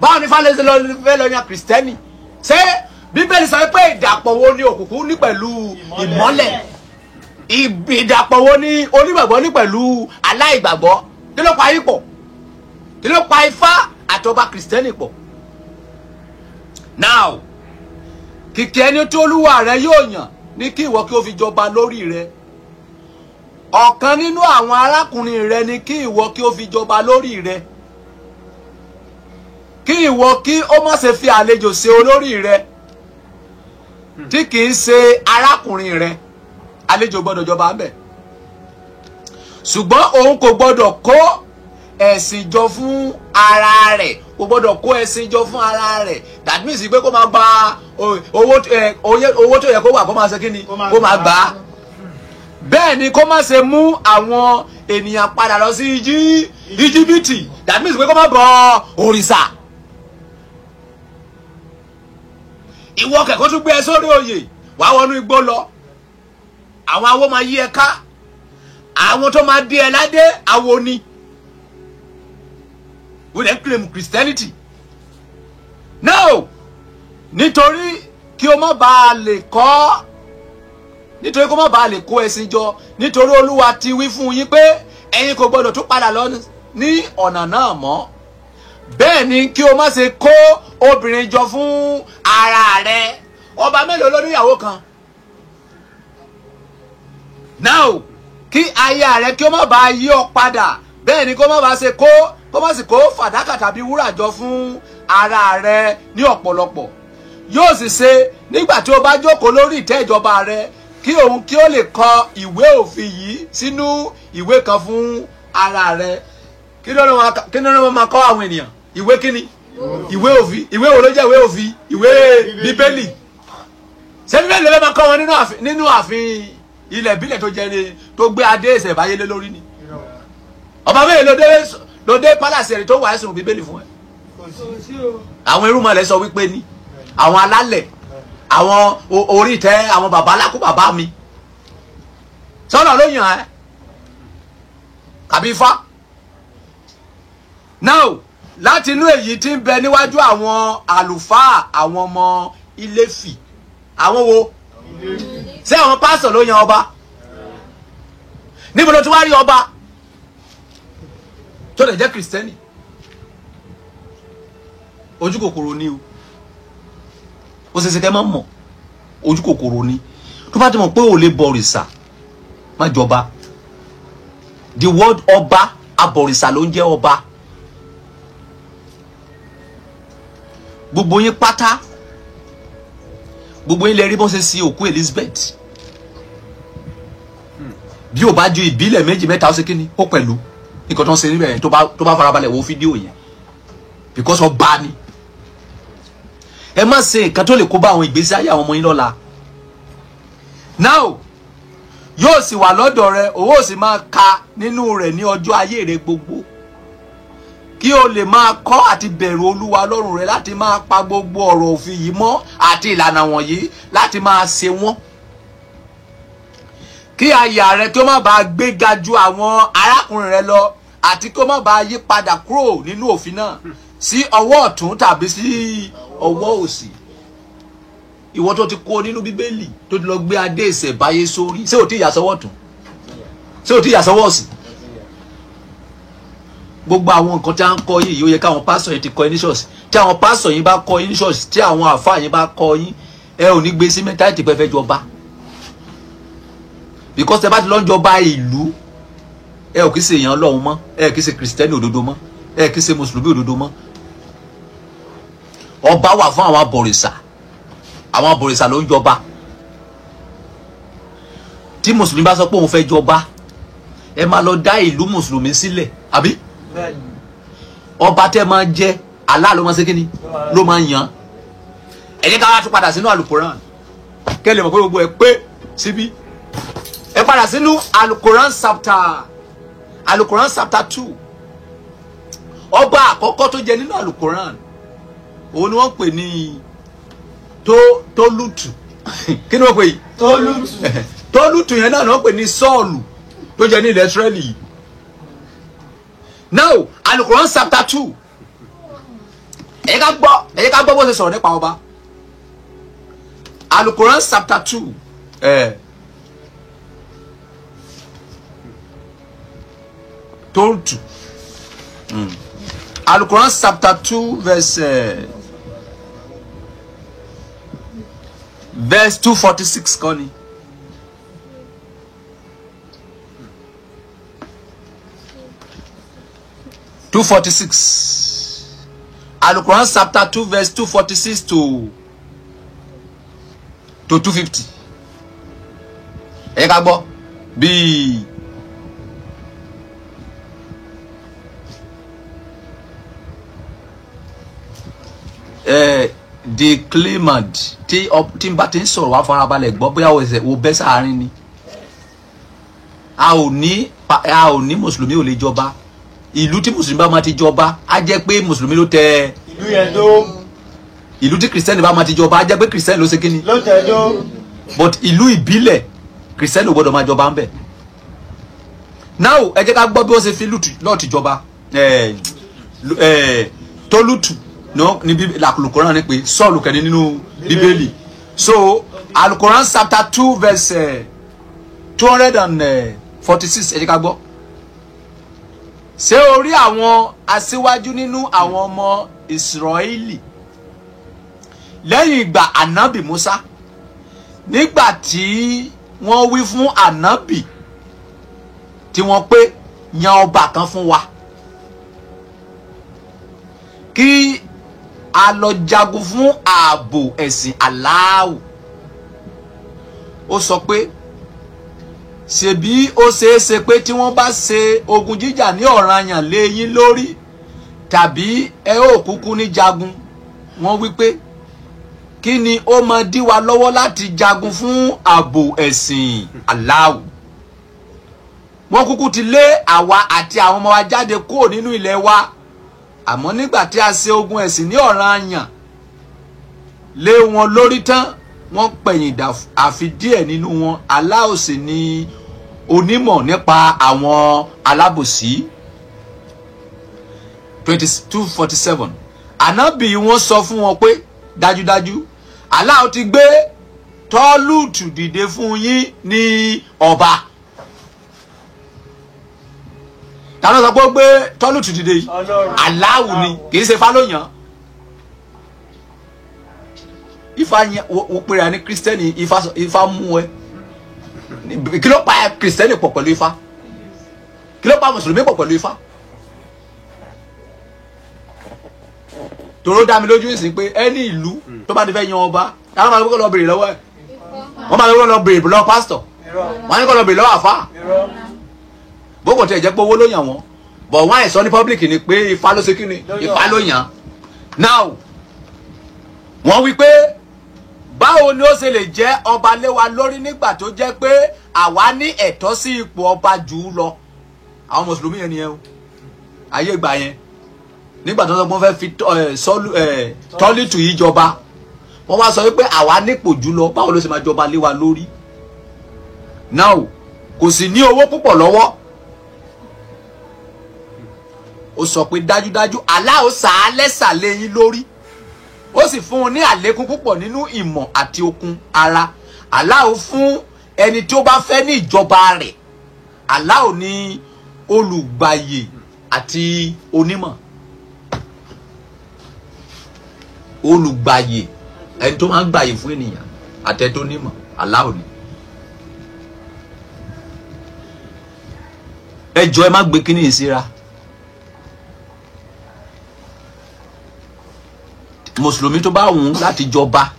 Báwo ni Ifá lè ṣe fẹ́ lọ yan Kìrìsìtẹ́nì? Ṣé Bíbélì sọ pé ìdàpọ̀ wo ni òkùnkùn ní pẹ̀lú ìmọ́lẹ̀? Ìdàpọ̀ wo ni onígbàgbọ́ ní pẹ̀lú aláìgbàgbọ́? Kí ló pa yín pọ̀? Kí ló pa Ifá àti ọba Kìrìsìtẹ́nì pọ̀? Now, kìkì ẹni tí Olúwa rẹ yóò yàn ní kí ìwọ kí o fi jọba lórí rẹ. Ọ̀kan nínú àwọn arákùnrin rẹ ni kí ìwọ kí o fi jọba lórí rẹ. Kí ìwọ kí ó má ṣe fi àlejò ṣe olórí rẹ tí kì í ṣe arákùnrin rẹ. Àlejò gbọ́dọ̀ jọba ńbẹ̀. Ṣùgbọ́n òun kò gbọ́dọ̀ kó ẹ̀sìn jọ fún ara rẹ̀. Kò gbọ́dọ̀ kó ẹ̀sìn jọ fún ara rẹ̀. That means pé kó máa gba owó tó yẹ kó wà, kó máa ṣe kí ni? Kó máa gbà á. Bẹ́ẹ̀ ni kó má ṣe mú àwọn ènìyàn padà lọ sí Íjíbítì. That means pé kó má bọ òrìṣà. Ìwọ kẹ̀kọ́ tún gbé ẹ sórí oyè, wàá wọnú igbó lọ. Àwọn awo máa yí ẹ ká. Àwọn tó máa dé ẹ ládé awo ni. We then claim Christianity. No! Nítorí kí o má bàa lè kọ́, nítorí kó má bàa lè kó ẹ̀sìn jọ, nítorí Olúwa ti wí fún yín pé ẹ̀yin kò gbọdọ̀ tún padà lọ ní ọ̀nà náà mọ́. Bẹ́ẹ̀ ni kí o má ṣe kó obìnrin jọ fún ara rẹ. Ọba mélòó ló níyàwó kan? Now, kí aya rẹ kí o má bàa yí ọ padà. Bẹ́ẹ̀ ni kó má bàa ṣe kó má sì kó fàdákà tàbí wúrà jọ fún ara rẹ ní ọ̀pọ̀lọpọ̀. Yóò sì ṣe nígbà tí o bá jókòó lórí ìtẹ́ ìjọba rẹ, kí òun kí ó lè kọ ìwé òfin yìí sínú ìwé kan fún ara rẹ. Kí ló máa kọ́ àwọn ènìyàn? Ìwé kíni? Ìwé òfin. Ìwé wo ló jẹ́ ìwé òfin? Ìwé Bíbélì. Ṣé Bíbélì ló máa kọ́ wọn nínú ààfin ilẹ̀ ìbílẹ̀ tó jẹ́ ni tó gbé adé ìṣẹ̀báyé lé lórí ni? Ọba mélòó ló dé pálàsì ẹ̀rí tó wà ẹ̀sùn Bíbélì fún ẹ? Àwọn irúnmọlẹ̀ sọ wípé ní àwọn alálẹ̀, àwọn orí ìtẹ́, àwọn bàbá alákó bàbá mi sọ́nà ló yàn ẹ́ kàbí Ifá. Now, Láti inú èyí tí ń bẹ níwájú àwọn àlùfáà àwọn ọmọ Iléfì. Àwọn wo? Ṣé àwọn pásítọ̀ ló yan ọba? Níbo ló ti wá rí ọba tó lè jẹ́ kìrìsìtẹ́nì? Ojú kòkòrò ni o. Ó ṣe ṣe kẹ́ máa mọ̀, ojú kòkòrò ni. Tó bá ti mọ̀ pé ò lè bọ̀rìṣà, má jọba. The word ọba, abọ̀rìṣà ló ń jẹ́ ọba. Gbogbo yín pátá, gbogbo yín lè rí bó ṣe sin òkú Elizabeth. Bí ò bá ju ìbílẹ̀ méjì mẹ́ta, ó ṣe kíni ó pẹ̀lú nǹkan tó ń ṣe níbẹ̀ yẹn. Tó bá farabalẹ̀ wo fídíò yẹn, because ọba ni. Ẹ má ṣe nǹkan tó lè kó bá àwọn ìgbésí ayé àwọn ọmọ yín lọ́la. Now, yóò sì wà lọ́dọ̀ rẹ, òun ó sì máa ka nínú rẹ̀ ní ọjọ́ ayé rẹ gbogbo, kí o lè máa kọ́ àti bẹ̀rù Olúwa Ọlọ́run rẹ, láti máa pa gbogbo ọ̀rọ̀ òfin yìí mọ́ àti ìlànà wọ̀nyí láti máa ṣe wọ́n, kí àyà rẹ kí ó má bàa gbéga ju àwọn arákùnrin rẹ lọ, àti kí ó má bàa yí padà kúrò nínú òfin náà sí ọwọ́ ọ̀tún tàbí sí ọwọ́ òsì. Ìwọ tó ti kó nínú Bíbélì, tó ti lọ gbé adé ìṣẹ̀báyé sórí, ṣé ò tí yà sọ́wọ́ ọ̀tún? Ṣé ò tí yà sọ́wọ́ òsì? Gbogbo àwọn nǹkan tí a ń kọ́ yìí, ó yẹ káwọn pásọ̀ yìí ti kọ́ yín ní ṣọ́ọ̀ṣì. Tí àwọn pásọ̀ yìí bá kọ́ yín ní ṣọ́ọ̀ṣì, tí àwọn àfáà yìí bá kọ́ yín, ẹ ò ní gbé sí mẹ́tàlítì pé fẹ́ jọba. Because ẹ bá ti lọ ń jọba ìlú, ẹ ò kì í ṣe èèyàn Ọlọ́run mọ́, ẹ kì í ṣe kìrìsìtẹ́nì òdodo mọ́, ẹ kì í ṣe mùsùlùmí òdodo mọ́. Ọba wà fún àwọn abọ̀rìṣà. Àwọn abọ̀rìṣà ló ń jọba. Tí mùsùlùmí bá sọ pé òun fẹ́ jọba, ẹ máa lọ dá ìlú mùsùlùmí sílẹ̀, àbí? Ọba tẹ́ máa jẹ, Allah ló máa ṣe kíni, ló máa yàn. Ẹ jẹ́ ká wá tún padà sínú alukoran, kẹ́ lè mọ̀ pé gbogbo ẹ pé síbí. Ẹ padà sínú alukoran chapter, alukoran chapter 2. Ọba àkọ́kọ́ tó jẹ nínú alukoran, òun ni wọ́n pè ní Tólútù. Kí ni wọ́n pè yìí? Tólútù. Tólútù yẹn náà ni wọ́n pè ní Sọ́ọ̀lù tó jẹ ní ilẹ̀ Ísírẹ́lì yìí. Now, alukoran chapter 2. Ẹ ká gbọ́ bó ṣe sọ̀rọ̀ nípa ọba. Alukoran chapter 2. Tólútù. Alukoran chapter 2 verse 246 kọ́ ni. (246). Alukoran chapter 2 verse 246 to 250. Ẹ ká gbọ́ bíi. The claimant tí n bá ti ń sọ̀rọ̀ wá farabalẹ̀ gbọ́, bóyá o bẹ́ sáàárín ni. A ò ní mùsùlùmí ò lè jọba. Ìlú tí mùsùlùmí bá máa ti jọba, á jẹ́ pé mùsùlùmí ló tẹ ìlú yẹn dó. Ìlú tí kìrìsìtẹ́nì bá máa ti jọba, á jẹ́ pé kìrìsìtẹ́nì ló ṣe kíni, ló tẹ dó. But ìlú ìbílẹ̀, kìrìsìtẹ́nì ò gbọ́dọ̀ máa jọba ńbẹ̀. Now ẹ jẹ́ ká gbọ́ bí wọ́n ṣe fi Lọ́ọ̀tì jọba. Tólútù níbi alukoran ni pé Sọ́ọ̀lù kẹ́ni nínú Bíbélì. So alukoran chapter 2 verse 246, ẹ jẹ́ ká gbọ́. Ṣé o rí àwọn aṣíwájú nínú àwọn ọmọ Ísírẹ́lì lẹ́yìn ìgbà ànábì Musa, nígbà tí wọ́n wí fún ànábì tí wọ́n pé yan ọba kan fún wa kí a lọ jagun fún ààbò ẹ̀sìn Aláhù? Ó sọ pé ṣebí ó ṣeéṣe pé tí wọ́n bá ṣe ogun jíjà ní ọ̀ranyàn lé yín lórí, tàbí ẹ ó kúkú ní jagun. Wọ́n wí pé kí ni ó máa dí wa lọ́wọ́ láti jagun fún ààbò ẹ̀sìn Aláhù? Wọ́n kúkú ti lé àwa àti àwọn ọmọ wa jáde kúrò nínú ilẹ̀ wa, àmọ́ nígbà tí a ṣe ogun ẹ̀sìn ní ọ̀ranyàn lé wọn lórí tán, wọ́n pẹ̀yìn dà àfi díẹ̀ nínú wọn. Allah sì ni onímọ̀ nípa àwọn alábòsí. 2:47. Ànábì wọn sọ fún wọn pé dájúdájú Allah ti gbé Tọ́lútù dìde fún yín ní ọba. Ta ló sọ pé ó gbé Tọ́lútù dìde yìí? Aláwù ni, kì í ṣe Fálóyàn. Ifá yẹn wo pera ní kírísítẹ́nì, Ifá mú ẹ. Kí ló pa kírísítẹ́nì pọ̀ pẹ̀lú Ifá? Kí ló pa mùsùlùmí pọ̀ pẹ̀lú Ifá? Tòró dá mi lójú ìsìn pé ẹni ìlú tó bá ti fẹ́ yan ọba, táwọn máa kọ́ lọ bèrè lọ́wọ́ ẹ̀. Wọ́n máa kọ́ lọ bèrè lọ́wọ́ pásítọ̀, wọ́n á ní kọ́ lọ bèrè lọ́wọ́ àfáà. Bókò tí ẹ jẹ́ pé owó ló yàn wọ́n, bọ̀ wọ́n àìsàn ní public ni pé Ifá ló ṣe kí ni, Ifá ló yàn. Now wọ́n wí pé báwo ni ó ṣe lè jẹ́ ọba lé wa lórí nígbà tó jẹ́ pé àwa ní ẹ̀tọ́ sí ipò ọba jù ú lọ. Àwọn mùsùlùmí yẹn nìyẹn o, ayé ìgbà yẹn nígbà tó sọ pé wọ́n fẹ́ fi Tọ́lítù yìí jọba, wọ́n wá sọ wípé àwa nípò jù lọ, báwo ló ṣe máa jọba lé wa lórí? Now kò sì ní owó púpọ̀ lọ́wọ́. Ó sọ pé dájúdájú Allah ó sà á lẹ́sà lé yín lórí, ó sì fún un ní àlékún púpọ̀ nínú ìmọ̀ àti okun ara. Allah ó fún ẹni tí ó bá fẹ́ ní ìjọba rẹ̀. Allah ó ní olùgbàyè àti onímọ̀. Olùgbàyè, ẹni tó máa ń gbàyè fún ènìyàn àti ẹni tó nímọ̀, Allah ó ní. Ẹ jọ̀ọ́ ẹ má gbé kíní ìsira. Mùsùlùmí tó bá wù ú láti jọba,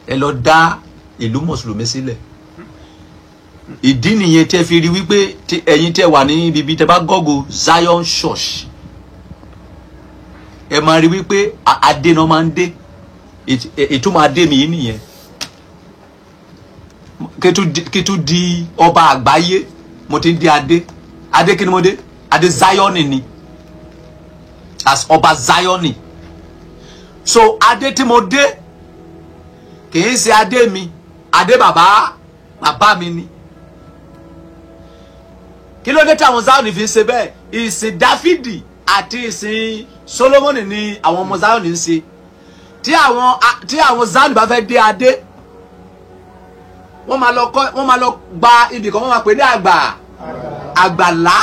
ẹ lọ dá ìlú mùsùlùmí sílẹ̀. Ìdí nìyẹn tẹ́ fi rí wípé ẹ̀yin tẹ́ wà ní ibi tẹ́ bá gọ́gù Zion Church, ẹ máa rí wípé adé náà máa ń dé. Ìtumọ̀ adé mi yìí nìyẹn. Kí tún di ọba àgbáyé, mo ti ń di adé. Adé kí ni mo dé? Adé Zion ni, as ọba Zioni. So adé tí mo dé kì í ṣe adé mi, adé bàbá bàbá mi ni. Kí ló dé tí àwọn Zioni fi ń ṣe bẹ́ẹ̀? Ìsìn Dáfídì àti ìsìn Solomoni ni àwọn ọmọ Zioni ń ṣe. Tí àwọn Zioni bá fẹ́ dé adé, wọ́n máa lọ gba ibì kan, wọ́n máa pè ní àgbàlá.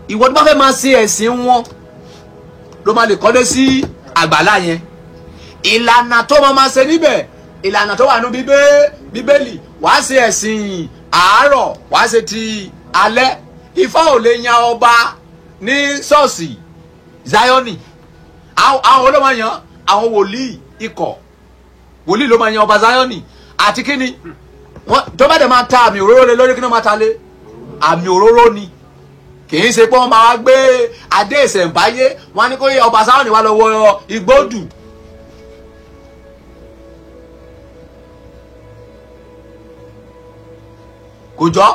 Ìwọ tó bá fẹ́ máa ṣe ẹ̀sìn wọn ló máa lè kọ́lé sí àgbàlá yẹn. Ìlànà tó máa máa ṣe níbẹ̀, ìlànà tó wà ní bíbélì, wàá ṣe ẹ̀sìn àárọ̀, wàá ṣe ti alẹ́. Ifá ò lè yan ọba ní ṣọ́ọ̀ṣì Zioni. Àwọn ló máa yan àwọn wòlíì ikọ̀, wòlíì ló máa yan ọba Zioni. Àti kíni tó bá dẹ̀ máa ta àmì òróró lé lórí, kí ni wọ́n máa ta lé? Àmì òróró ni. Kì í ṣe pé wọ́n máa gbé adé ìṣẹ̀ǹbáyé, wọ́n á ní kó ọba Zioni wá lọ wọ igbódù. Kò jọ.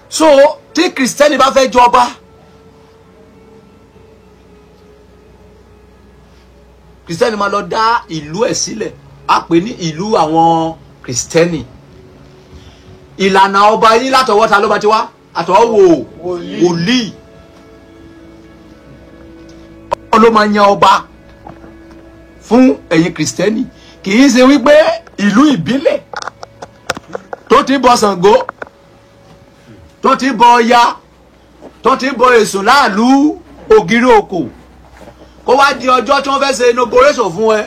So tí kìrìsìtẹ́nì bá fẹ́ jọba, kìrìsìtẹ́nì máa lọ dá ìlú ẹ̀ sílẹ̀, á pè ní ìlú àwọn kìrìsìtẹ́nì. Ìlànà ọba yín látọwọ́ ta ló bá ti wá? Àtọwọ́ wòlíì. Ọlọ́run ló máa yan ọba fún ẹ̀yin kìrìsìtẹ́nì. Kì í ṣe wípé ìlú ìbílẹ̀ tó ti bọ Ṣàngó, tó ti bọ Ọya, tó ti bọ Èṣù láàlú ògiri òkò, kó wá di ọjọ́ tí wọ́n fẹ́ ṣe inauguration fún ẹ.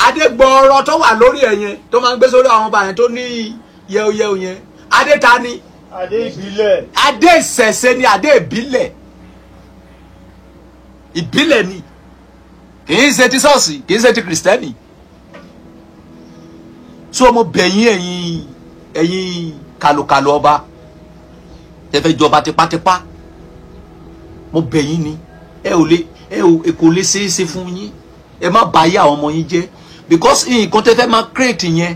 Adégbọrọ tó wà lórí ẹ yẹn, tó máa ń gbé sórí àwọn ọba yẹn tó ní yẹuyẹu yẹn, adé ta ni? Adé ìbílẹ̀. Adé ìṣẹ̀ṣe ni, adé ìbílẹ̀. Ìbílẹ̀ ni, kì í ṣe ti ṣọ́ọ̀ṣì, kì í ṣe ti kìrìsìtẹ́nì. So mo bẹ̀ yín ẹ̀yin kàlùkàlù ọba tẹ́ fẹ́ jọba tipátipá, mo bẹ̀ yín ni, ẹ ò lè, ẹ ò kò lè ṣeé ṣe fún yín. Ẹ má bà ayé àwọn ọmọ yín jẹ́, because nǹkan tẹ́ fẹ́ máa create yẹn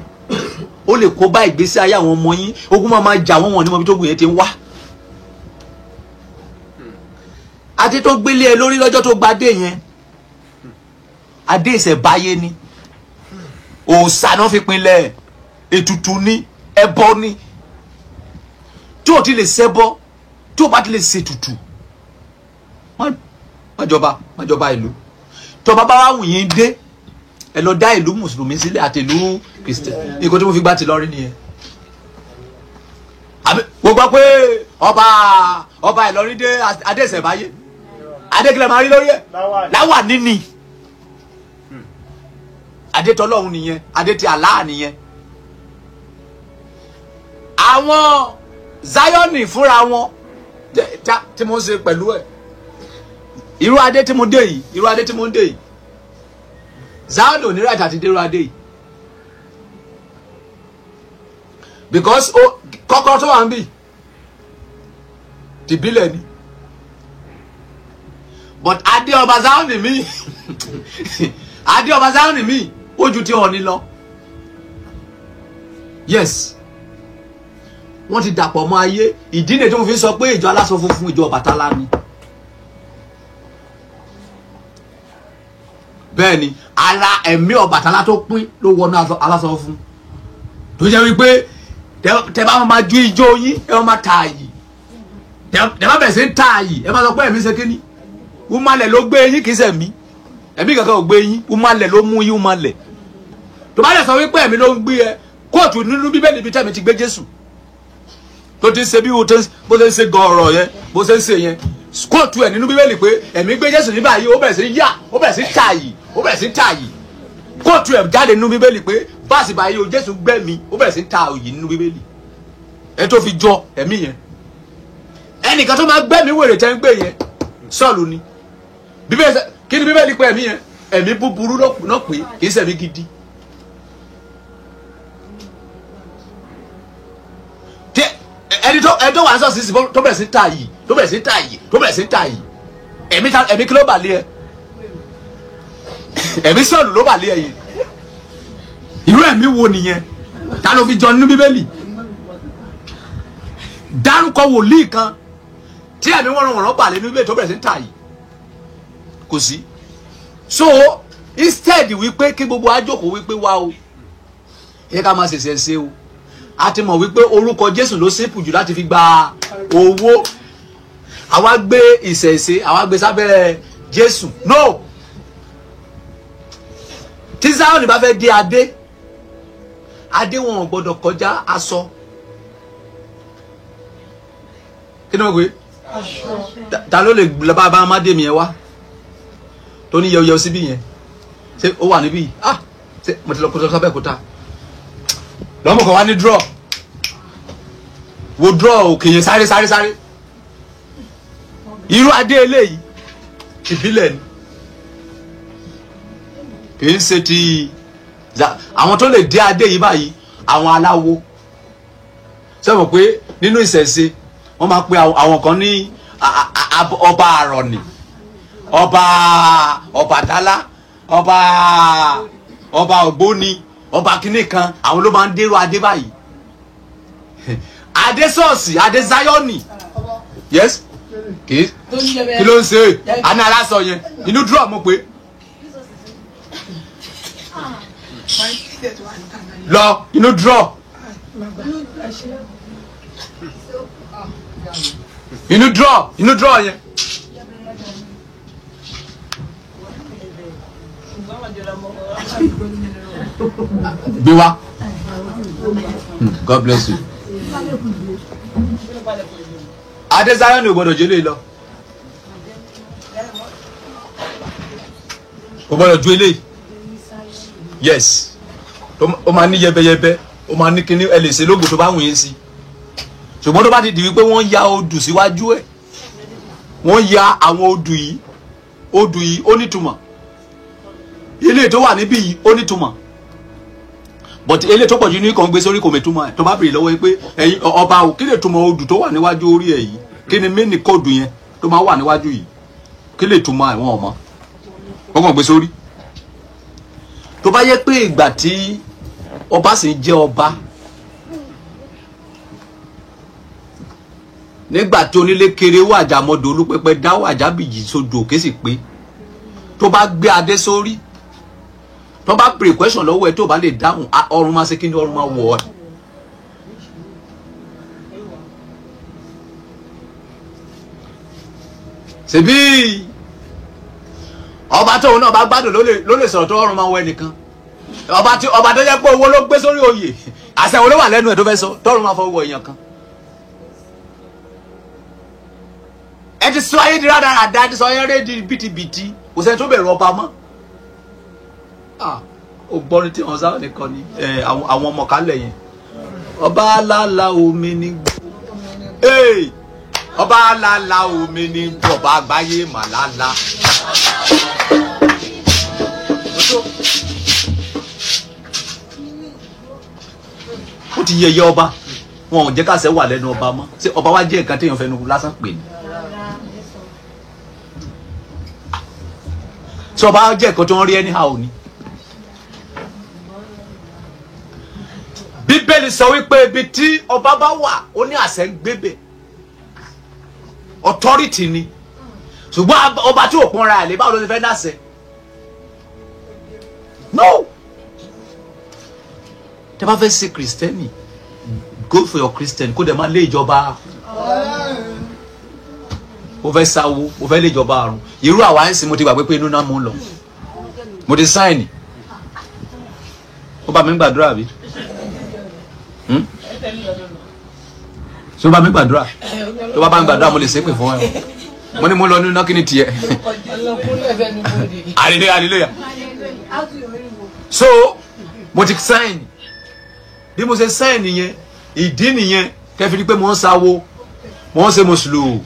ó lè kó bá ìgbésí ayé àwọn ọmọ yín. Ogun máa jà wọ́n, wọ́n ní mọ̀bí tó gùn yẹn ti ń wá. Adé tó gbélé ẹ lórí lọ́jọ́ tó gba adé yẹn, adé ìṣẹ̀báyé ni, òòṣà náà fi pinlẹ̀, ètùtù ni, ẹbọ ni. Tí ò ti lè ṣẹbọ, Tí o bá ti lè ṣètùtù, má jọba, má jọba ìlú. Tó bá bá wà wù yín dé, ẹ lọ dá ìlú mùsùlùmí sílẹ̀ àti ìlú kìrìsìtẹ́nì. Nǹkan tí mo fi gbá ti lọ rí nìyẹn. Àbí mo gbọ́ pé ọba Ìlọrin dé adé ìṣẹ̀báyé, adé kílẹ̀ máa rí lórí ẹ̀ láwà níní. Adé tọlọ́hun nìyẹn, adé ti Allah nìyẹn. Àwọn Zioni fúnra wọn tí mo ń ṣe pẹ̀lú ẹ̀, irú adé tí mo dé yìí, irú adé tí mo ń dé yìí, Zion ò ní right àti dé irú adé yìí, because kọ́kọ́rọ́ tó wà ń bì tìbílẹ̀ ni, but adé ọba Zion mi, adé ọba Zion mi ó ju ti Ọọ̀ni lọ. Yes, wọ́n ti dàpọ̀ mọ́ ayé. Ìdí nìyí tí mo fi sọ pé ìjọ aláṣọ funfun ìjọ Ọbàtálá ni. Bẹ́ẹ̀ ni, ara ẹ̀mí Ọbàtálá tó pín ló wọnú aláṣọ funfun, tó jẹ́ wípé tẹ bá máa ju ijó yín, ẹ máa ta àyè, tẹ bá bẹ̀rẹ̀ sí ń ta àyè, ẹ máa sọ pé ẹ̀mí ṣe kíní, umalẹ̀ ló gbé yín, kì í ṣe ẹ̀mí, ẹ̀mí kankan ò gbé yín, umalẹ̀ ló mú yín, umalẹ̀. Tó bá lè sọ wípé ẹ̀mí ló ń gbé ẹ, kóòtù nínú Bíbélì ibi tẹ̀mí ti gbé Jésù tó ti ń ṣe bí bó ṣe ń ṣe gọ̀ọ̀rọ̀ yẹn, bó ṣe ń ṣe yẹn, kóòtù ẹ̀ nínú Bíbélì pé ẹ̀mí gbé Jésù ní báyìí, ó bẹ̀rẹ̀ sí yá, ó bẹ̀rẹ̀ sí tààyè, ó bẹ̀rẹ̀ sí tààyè. Kóòtù ẹ̀ jáde nínú Bíbélì pé báàsì báyìí o, Jésù gbẹ̀mí, ó bẹ̀rẹ̀ sí tààyè nínú Bíbélì. Ẹ tó fi jọ ẹ̀mí yẹn, ẹnìkan tó máa gbẹ̀mí wèrè tẹ́ ń gbé yẹn, Sọ́ọ̀lù ni. Bíbélì kí ni Bíbélì pé ẹ̀mí yẹn? Ẹ̀mí búburú ló pé, kì í ṣẹ̀mí gidi. Ẹni tó wà sọ́ọ̀sì sí tó bẹ̀rẹ̀ sí ta yìí, tó bẹ̀rẹ̀ sí ta yìí, tó bẹ̀rẹ̀ sí ta yìí, ẹ̀mí kí ló bà lé ẹ? Ẹ̀mí Sọ́ọ̀lù ló bà lé ẹ yẹn. Irú ẹ̀mí wo nìyẹn? Ta ló fi jọ nínú Bíbélì? Dárúkọ wòlíì kan tí ẹ̀mí wọ́nrọ̀wọ̀nrọ̀ bà lé nínú Bíbélì tó bẹ̀rẹ̀ sí ta yìí. Kò sí. So instead wípé kí gbogbo ajókòó wípé wá o, ẹ ká máa ṣẹ̀ṣẹ̀ ṣe o, a ti mọ̀ wípé orúkọ Jésù ló simple jù láti fi gba owó. Àwa gbé ìṣẹ̀ṣe, àwa gbé sábẹ́ Jésù. No, tí Zion bá fẹ́ dé adé, adé wọn ò gbọdọ̀ kọjá aṣọ. Kí ni wọ́n pè é? Ta ló lè bá bá má dé mi yẹn wá tó ní yẹuyẹu síbí yẹn? Ṣé ó wà níbí? Ah, ṣé mo ti lọ kó sábẹ́ kóta lọ́mọ kan wá ní draw, wo draw òkè yẹn, sáré sáré sáré. Irú adé eléyìí ìbílẹ̀ ni, kì í ṣe ti àwọn tó lè dé adé yìí báyìí, àwọn aláwo. Sẹ́wọ̀n pé nínú ìṣẹ̀ṣe wọ́n máa pe àwọn kan ní ọba àrọ̀nì, ọba Ọbàtálá, ọba ògbóni, ọba kìnnì kan, àwọn ló máa ń dérò adé báyìí. Adé ṣọ́ọ̀ṣì, adé Zioni. Yes, kí ló ń ṣe àná aláṣọ yẹn inú dúró mo pé lọ inú dúró, inú dúró, inú dúró yẹn. Gbé wá. God bless you. Adé Zion ò gbọdọ̀ ju eléyìí lọ, ò gbọdọ̀ ju eléyìí. Yes, ó máa ní yẹbẹyẹbẹ, ó máa ní kíní, ẹ lè ṣe lóògùn tó bá wù yín sí. Ṣùgbọ́n tó bá ti di wípé wọ́n ya odù síwájú ẹ̀, wọ́n ya àwọn odù yìí, odù yìí ó nítumọ̀, ilé tó wà níbí yìí ó nítumọ̀, but ilé tó pọ̀jù ní kàn gbé sórí kò mẹ́túmọ̀ ẹ̀. Tó bá bèrè lọ́wọ́ yìí pé ẹ̀yin ọba o, kí lè túmọ̀ odù tó wà níwájú orí ẹ̀ yìí? Kí ni mí ní kóòdù yẹn tó máa wà níwájú yìí? Kí lè túmọ̀ ẹ̀? Wọ́n ọmọ wọ́n kàn gbé sórí. Tó bá yẹ pé ìgbà tí ọba sì ń jẹ́ ọba, nígbà tí onílé kéré wà àjàmọ́dò olúpẹpẹ dáwọ́ àjábìjì sódò òkè sì pé, tó bá gbé adé sórí, tó bá béèrè question lọ́wọ́ ẹ tó bá lè dáhùn, ọrùn máa ṣe kí ni, ọrùn máa wọ̀ ọ́. Ṣebí ọba tóun náà bá gbádùn ló lè sọ̀rọ̀ tó ọrùn máa wọ ẹnìkan. Ọba tó jẹ́ pé owó ló gbé sórí oyè, àṣẹ wo ló wà lẹ́nu ẹ̀ tó fẹ́ sọ tọ́run máa fọwọ́ èèyàn kan. Ẹ ti sọ ayé di rádaràda, ẹ ti sọ ayé rẹ di bìtìbìtì, kò sẹ́ni tó bẹ̀rù ọba mọ́. Ó gbọ́rin tí wọ́n sábà nìkan ni àwọn ọmọ kálẹ̀ yẹn. Ọba alala omi ní gbó, ọba alala omi ní gbó, ọba àgbáyé màlálà. Ó ti yẹ̀yẹ́ ọba, wọn ò jẹ́ káṣẹ wà lẹ́nu ọba mọ́. Ṣé ọba wa jẹ́ nǹkan téèyàn fẹnu lásán pè ní? Ṣé ọba jẹ́ nǹkan tí wọ́n rí anyhow ni? Bíbélì sọ wípé ibi tí ọba bá wà ó ní àṣẹ ń gbébẹ̀, authority ni. Ṣùgbọ́n ọba tí ò pọnra ẹ̀ lé, báwo ló ti fẹ́ dáṣẹ? No. Tẹ́ bá fẹ́ ṣe kìrìsìtẹ́nì, go for your Christian, kó dẹ̀ máa lé ìjọba. O fẹ́ sáwó, o fẹ́ lé ìjọba àrùn. Irú àwa ń sìn, mo ti gbàgbé pé inú náà mo ń lọ, mo ti sáìnì. Ó bá mi ń gbàdúrà bí? Ṣé ó bá mi gbàdúrà? Tó bá bá mi gbàdúrà, mo lè ṣépè fún ẹ. Mo ní mo lọ nínú náà, kí ni tiẹ̀? Hallelujah, hallelujah. So mo ti sáìnì. Bí mo ṣe sáìn nìyẹn, ìdí nìyẹn kẹfì rí pé mo ń sáwó, mo ń ṣe mùsùlùmí,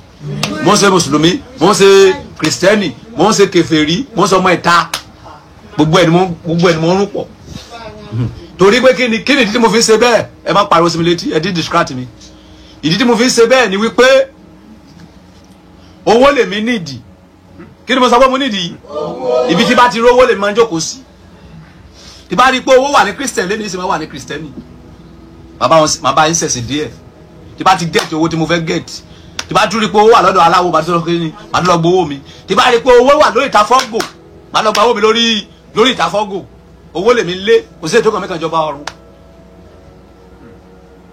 mo ń ṣe mùsùlùmí, mo ń ṣe kìrìsìtẹ́nì, mo ń ṣe kèfèrí, mo ń ṣe ọmọ ìta. Gbogbo ẹ̀ ni mo ń rún pọ̀. Torí pé kí ni ìdí tí mo fi ń ṣe bẹ́ẹ̀? Ẹ má pariwo sí mi létí, ẹ dín distract mi. Ìdí tí mo fi ń ṣe bẹ́ẹ̀ ni wípé owó lèmi nídìí. Kí ni mo sọ pé mo nídìí? Ibi tí bá ti rówó lèmi máa ń jókòó sí. Tí bá rí pé owó wà ní kìrìsìtẹ́nì lẹ́nu ìsìn máa wà ní kìrìsìtẹ́nì, màá bá yín ṣẹ̀sìn díẹ̀. Tí bá ti gẹ̀ẹ́tì owó tí mo fẹ́ gẹ̀ẹ́tì, tí bá tún rí pé owó wà lọ́dọ̀ aláwo, màá tún lọ kí ni, màá tún lọ gbowó mi. Tí bá rí pé owó wà lórí ìtafọ́gò, màá lọ gba owó mi lórí ìtafọ́gò. Owó lèmi lé, kò sí ètò kan mẹ́kan jọba ọ̀run.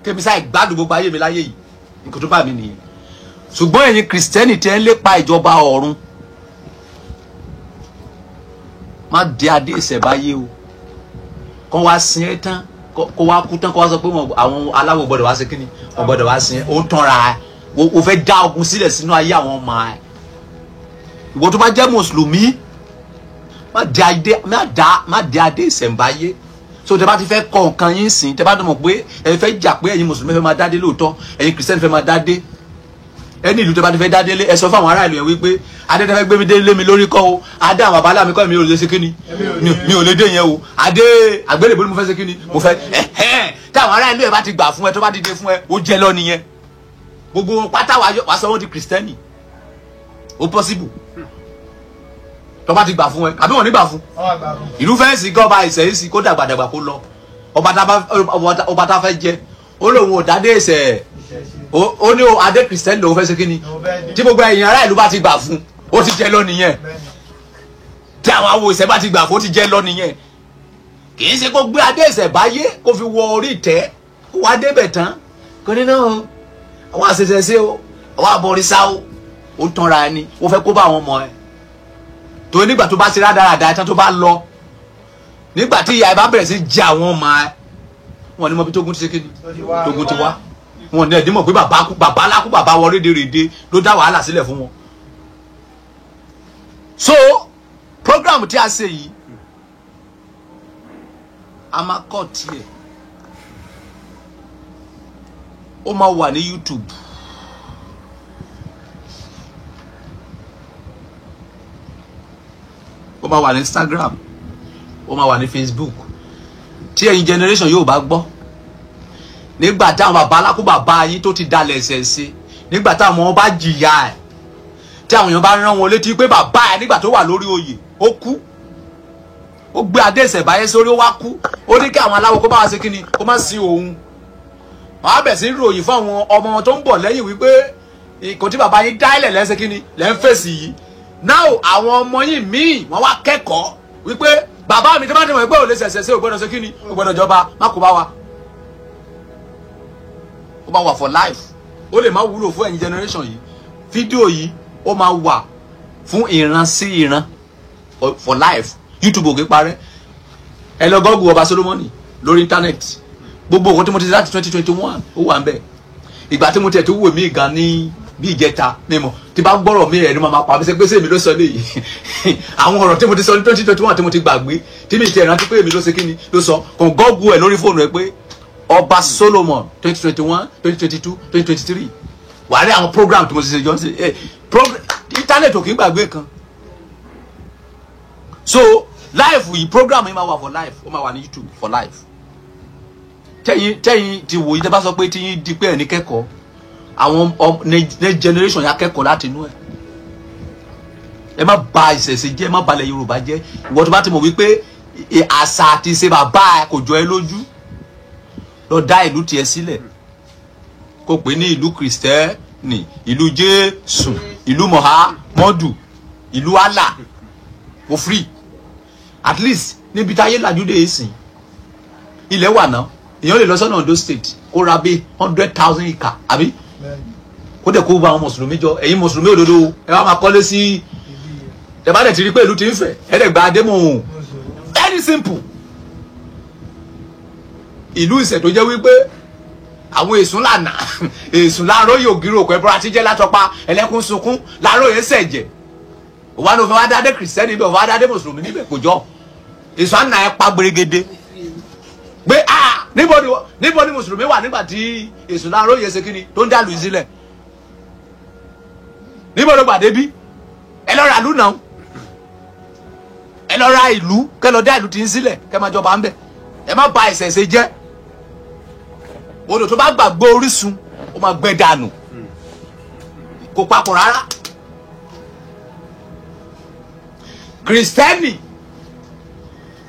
Kémi sáì gbádùn gbogbo ayé mi láyé yìí, nǹkan tó bá mi nìyẹn. Ṣùgbọ́n ẹ̀yin kìrìsìtẹ́nì tẹ́ ń lépa ìjọba ọ̀run, má dé adé ìṣẹ̀báyé o. Kọ́ wá sin ẹ́ tán, kó wá kú tán, kó wá sọ pé àwọn aláwọ̀ gbọ́dọ̀ wá sí kíni, wọ́n gbọ́dọ̀ wá sin ẹ́. Ó tanra ẹ, o fẹ́ dá ogun sílẹ̀ sínú ayé àwọn ọmọ ẹ. Ìwọ tó bá jẹ́ mùsùlùmí, má dé adé ìṣẹ̀ǹbáyé. So tẹ́ bá ti fẹ́ kọ nǹkan yín sìn, tẹ́ bá dùn mọ̀ pé ẹ fẹ́ jà pé ẹ̀yin mùsùlùmí fẹ́ máa dádé lóòótọ́, ẹ̀yin kìrìsìtẹ́nì fẹ́ máa dádé, ẹni ìlú tẹ́ bá ti fẹ́ dádé lé, ẹ sọ fún àwọn ará ìlú yẹn wípé adé tẹ́ fẹ́ gbé mi dé lé mi lórí kọ́ o, adé àwọn bàbá mi kọ́ mi ò lè ṣe kíni, mi ò lè dé yẹn o, adé àgbélébùú ni mo fẹ́ ṣe kíni, mo fẹ́ ẹ̀hẹ́n. Táwọn ará ìlú yẹn bá ti gbà fún ẹ, tó bá dìde fún ẹ, ó jẹ lọ nìyẹn. Gbogbo wọn pátá wàá sọ wọn di kìrìsìtẹ́nì. Ó possible tó bá ti gbà fún ẹ, àbí wọn ní gbà fún. Ìlú fẹ́ǹsì kí ọba ìṣẹ̀yìn sí kó dàgbàdàgbà kó lọ. Ọba tá fẹ́ jẹ, ó lóun ò dádé ìṣẹ̀, ó ní adé kìrìsìtẹ́nì lòun fẹ́ ṣe kíni. Tí gbogbo ẹ̀yin ará ìlú bá ti gbà fún, ó ti jẹ lọ nìyẹn. Tí àwọn awo ìṣẹ̀ bá ti gbà fún, ó ti jẹ lọ nìyẹn. Kì í ṣe kó gbé adé ìṣẹ̀ báyé kó fi wọ orí ìtẹ́, kó wá débẹ̀ tán, kò ní náà àwọn àṣẹṣẹ ṣe o, àwọn àbọ̀rìṣà o, ó tanra ẹni, ó fẹ́ kó bá àwọn ọmọ ẹ. Torí nígbà tó bá ṣe rádaràda tán tó bá lọ, nígbà tí ìyá ẹ bá bẹ̀rẹ̀ sí jẹ àwọn ọmọ ẹ, wọn ní mọ bí tógun ti ṣe kíni, tógun ti wá. Wọn ní ẹ̀dín mọ̀ pé bàbá lákú bàbá wọ rédèrèdè ló dá wàhálà sílẹ̀ fún wọn. So program tí a ṣe yìí, a máa kọ́ tiẹ̀, ó máa wà ní YouTube. Ó máa wà ní Instagram, ó máa wà ní Facebook. Tí ẹ̀yin generation yóò bá gbọ́, nígbà táwọn bàbá alákó bàbá yín tó ti dalẹ̀ ẹ̀sẹ̀ ṣe, nígbà táwọn ọmọ bá jìyà ẹ̀, tí àwọn èèyàn bá rán wọn létí pé bàbá ẹ̀ nígbà tó wà lórí oyè ó kú, ó gbé adé ìṣẹ̀báyé sórí ó wá kú, ó ní kí àwọn aláwo kó bá wá ṣe kíni, kó má sin òun. Wọ́n á bẹ̀ sí ròyìn fún àwọn ọmọ wọn tó ń bọ̀ lẹ́yìn wípé kò tí bàbá yín dá ilẹ̀ lẹ́sẹ̀ kíni lẹ́ ń fèsì yìí. Now àwọn ọmọ yìí míì wọ́n wá kẹ́kọ̀ọ́ wípé bàbá mi tó bá ti mọ̀ pé ò lè ṣẹ̀ṣẹ̀ ṣe, ò gbọ́dọ̀ ṣe kíni, ò gbọ́dọ̀ jọba, má kó bá wa. Ó máa wà for life. Ó lè má wúlò fún ẹ̀yin generation yìí. Fídíò yìí ó máa wà Fún ìran sí ìran, for life. YouTube ò kí parẹ́. Ẹ lọ Google Ọba Solomoni lórí internet. Gbogbo nǹkan tí mo ti ṣe láti 2021 ó wà ń bẹ̀. Ìgbà tí mo tẹ̀ tó wò mí gan ní bí ìjẹta mímọ tí bá gbọ́rọ̀ mi ẹnu máa pa mí sẹ́ pé sèmi ló sọ léyìí. Àwọn ọ̀rọ̀ tí mo ti sọ ní 2021 tí mo ti gbàgbé, tí mi ti rántí pé èmi ló ṣe kíni ló sọ, kàn Google ẹ̀ lórí fóònù ẹ pé Ọba Solomon 2021, 2022, 2023. Wàá rí àwọn program tí mo ti ṣe jọ sí internet ò kí ń gbàgbé kan. So life yìí, program yìí máa wà for life, ó máa wà ní YouTube for life. Tẹ́yìn ti wòye tẹ́ bá sọ pé tí yín di pé ẹ̀ ní kẹ́kọ̀ọ́, àwọn next generation yà kẹ́kọ̀ọ́ láti inú ẹ̀. Ẹ má ba ìṣẹ̀ṣe jẹ́, ẹ má balẹ̀ Yorùbá jẹ́. Ìwọ tó bá ti mọ̀ wípé àṣà àti ìṣe bàbá ẹ kò jọ ẹ lójú, lọ dá ìlú tiẹ̀ sílẹ̀, kó pè ní ìlú Kìrìsìtẹ́nì, ìlú Jésù, ìlú Mọ̀hámọ́dù, ìlú Allah, kò free. At least níbi táyé làjú dé ìsìn, ilẹ̀ wà náà, èèyàn lè lọ sọ́nà Ondo State kó ra bí 100,000 ìkà, àbí kó dẹ̀ kó bá àwọn mùsùlùmí jọ. Ẹ̀yin mùsùlùmí òdodo, ẹ wá máa kọ́lé sí, ẹ bá dẹ̀ ti rí pé ìlú ti ń fẹ̀, ẹ dẹ̀ gba adémọ̀. Very simple. Ìlú Ìṣẹ̀ tó jẹ́ wípé àwọn èsùn lànà, èsùn láàárọ̀ yóò gírò òkú ẹ̀bọra tí jẹ́ látọpa ẹlẹ́kùn sunkún láàárọ̀ yẹn sẹ̀jẹ̀. Òwò àná òfin wá dáadé kìrìsìtẹ́nì níbẹ̀, òfin wá dáadé mùsùlùmí níbẹ̀, kò jọ. Èsùn àná ẹ pa gbèrègede pé ah, níbo ni mùsùlùmí wà nígbà tí èsùn láàárọ̀ yẹn ṣe kíni tó ń dàlù sílẹ̀? Níbo ló gbàdé bí? Ẹ lọ ra ìlú náà, ẹ lọ ra ìlú, kẹ lọ dá ìlú tí ń sílẹ̀, kẹ máa jọba ń bẹ̀. Ẹ má ba ìṣẹ̀ṣe jẹ́. Odò tó bá gbàgbé orísun ó máa gbẹ dànù, kò papọ̀ rárá. Kìrìsìtẹ́nì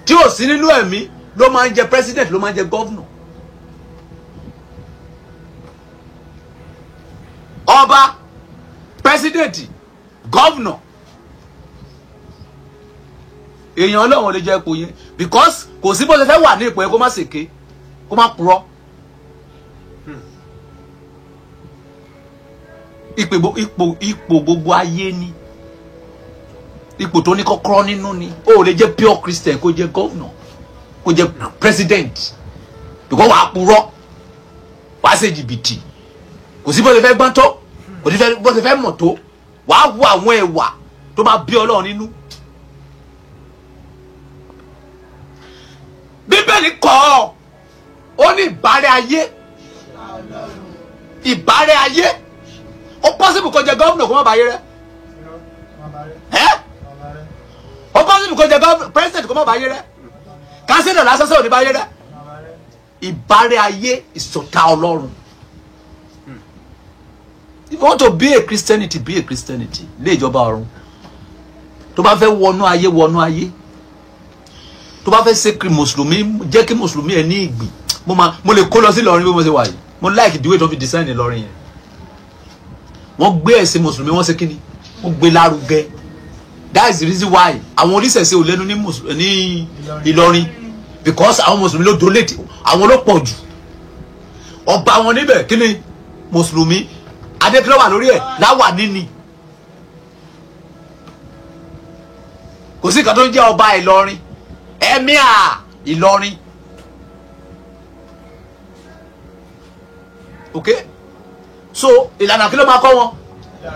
tí ò sí nínú ẹ̀mí ló máa ń jẹ president, ló máa ń jẹ governor. Ọba, president, governor, èèyàn Ọlọ́run lè jẹ́ ipò yẹn, because kò sí bó ṣe fẹ́ wà ní ipò yẹn kó má ṣèké, kó má purọ́. Ipò gbogbo ayé ni, ipò tó ní kọ́kọ́rọ́ nínú ni. Ó lè jẹ́ pure Christian kó jẹ́ governor, kó jẹ́ president, because wàá purọ́, wàá ṣe jìbìtì. Kò sí bó ṣe fẹ́ gbọ́n tó, kò sí bó ṣe fẹ́ mọ̀ tó, wàá hu àwọn ẹ̀wà tó máa bí Ọlọ́run nínú. Bíbélì kọ́ ọ, ó ní ìbárẹ́ ayé, ìbárẹ́ ayé. Ó pọ́sibù kó jẹ gọ́vnà kó má bàa yé rẹ. Ẹ́ ó pọ́sibù kó jẹ pírẹsidẹ̀ntì kó má bàa yé rẹ. Kánsílọ̀ lásán sọ̀rọ̀ ní bá yé rẹ. Ìbárẹ́ ayé ìṣọ̀tá Ọlọ́run. If you want to be a Christianity, be a Christianity. Lé ìjọba ọ̀run. Tó bá fẹ́ wọnú ayé, wọnú ayé. Tó bá fẹ́ ṣe kí mùsùlùmí, jẹ́ kí mùsùlùmí ẹ̀ ní ìgbì. Mo lè kó lọ sí Ìlọrin bí mo ṣe wà yìí. Mo like the way tó fi design Ìlọrin yẹn. Wọ́n gbé ẹ̀sìn mùsùlùmí, wọ́n ṣe kíni, wọ́n gbé lárugẹ. That is the reason why àwọn oníṣẹ̀ṣe ò lẹ́nu ní Ìlọrin, because àwọn mùsùlùmí ló donate, àwọn ló pọ̀ jù. Ọba wọn níbẹ̀ kíni mùsùlùmí, adékúnlẹ̀ wà lórí ẹ̀ láwà níní. Kò sí nǹkan tó ń jẹ́ ọba Ìlọrin, emir Ìlọrin. Okay, so ìlànà kí ló máa kọ́ wọn?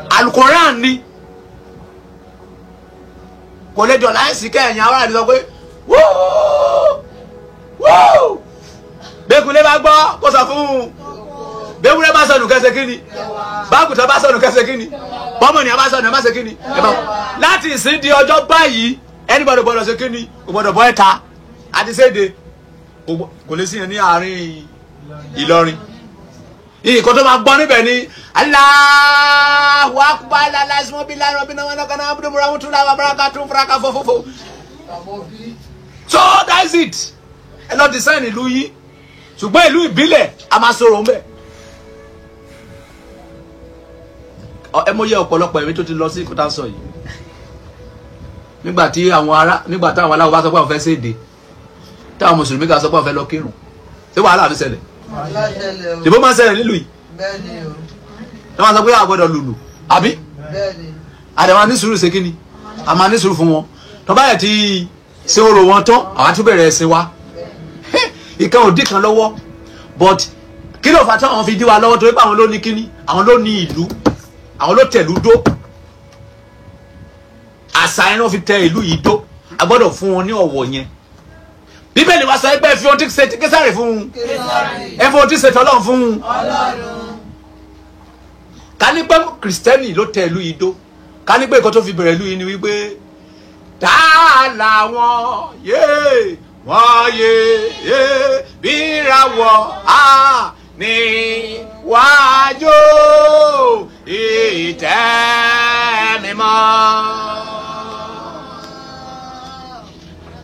Alukoran ni. Kò lè dọ̀là ẹ̀sìn kẹ́yìn àwọn àdìsọ pé wóó wóó, bẹ́kúnlé bá gbọ́ kó sọ fún un, bẹ́kúnlé bá sọnù kẹsẹ̀ kí ni, bákùtà bá sọnù kẹsẹ̀ kí ni, bọ́mọ̀nì bá sọnù ẹ má ṣe kí ni. Láti ìsìn di ọjọ́ báyìí anybody gbọ́dọ̀ ṣe kí ni, kò gbọ́dọ̀ bọ́ ẹ̀ta àti séde, kò lè sí yẹn ní àárín Ìlọrin. Ìkọ́ tó máa gbọ́ níbẹ̀ ni Allahu akbar aláìsímọ́bíláìrọ̀bìnàmọ́nàkànà. So that's it. Ẹ lọ design ìlú yìí, ṣùgbọ́n ìlú ìbílẹ̀ a máa sọ̀rọ̀ ńbẹ̀. Ẹ mọ̀ yẹ ọ̀pọ̀lọpọ̀ ẹ̀mí tó ti lọ sí ìkúta sọ yìí. Nígbà tí àwọn ará, nígbà táwọn aláwọ̀ bá sọ pé àwọn fẹ́ séde, táwọn mùsùlùmí kan sọ pé àwọn fẹ́ lọ kírun, ṣé wàhálà mi ṣẹlẹ̀? Ṣèbó máa ń ṣẹlẹ̀ nílùú yìí? Wọ́n máa sọ pé a gbọ́dọ̀ lùlù, àbí? Àdàmà ní sùúrù ṣe kíni, a máa ní sùúrù fún wọn. Tó bá yẹ ti ṣe orò wọn tán, àwa tún bẹ̀rẹ̀ ẹ̀sìn wa. Ìkan ò dí kan lọ́wọ́. But kí ló fà táwọn fi dí wa lọ́wọ́? Torí pé àwọn ló ní kíní, àwọn ló ní ìlú, àwọn ló tẹ̀lú dó. Àṣà yẹn ló fi tẹ ìlú yìí dó. A gbọ́dọ̀ fún wọn ní ọ̀wọ̀ yẹn. Bíbélì wa sọ pé ẹ fi ohun tí ṣe ti Késárì fún un, ẹ fi ohun tí ṣe tọ́lọ́run fún un. Ká ní pé kìrìsìtẹ́nì ló tẹ ìlú yìí dó. Ká ní pé nǹkan tó fi bẹ̀rẹ̀ ìlú yìí ni wípé tá làwọn yé wọ́n yé yé bírawọ̀ á níwájú ìtẹ́ mímọ́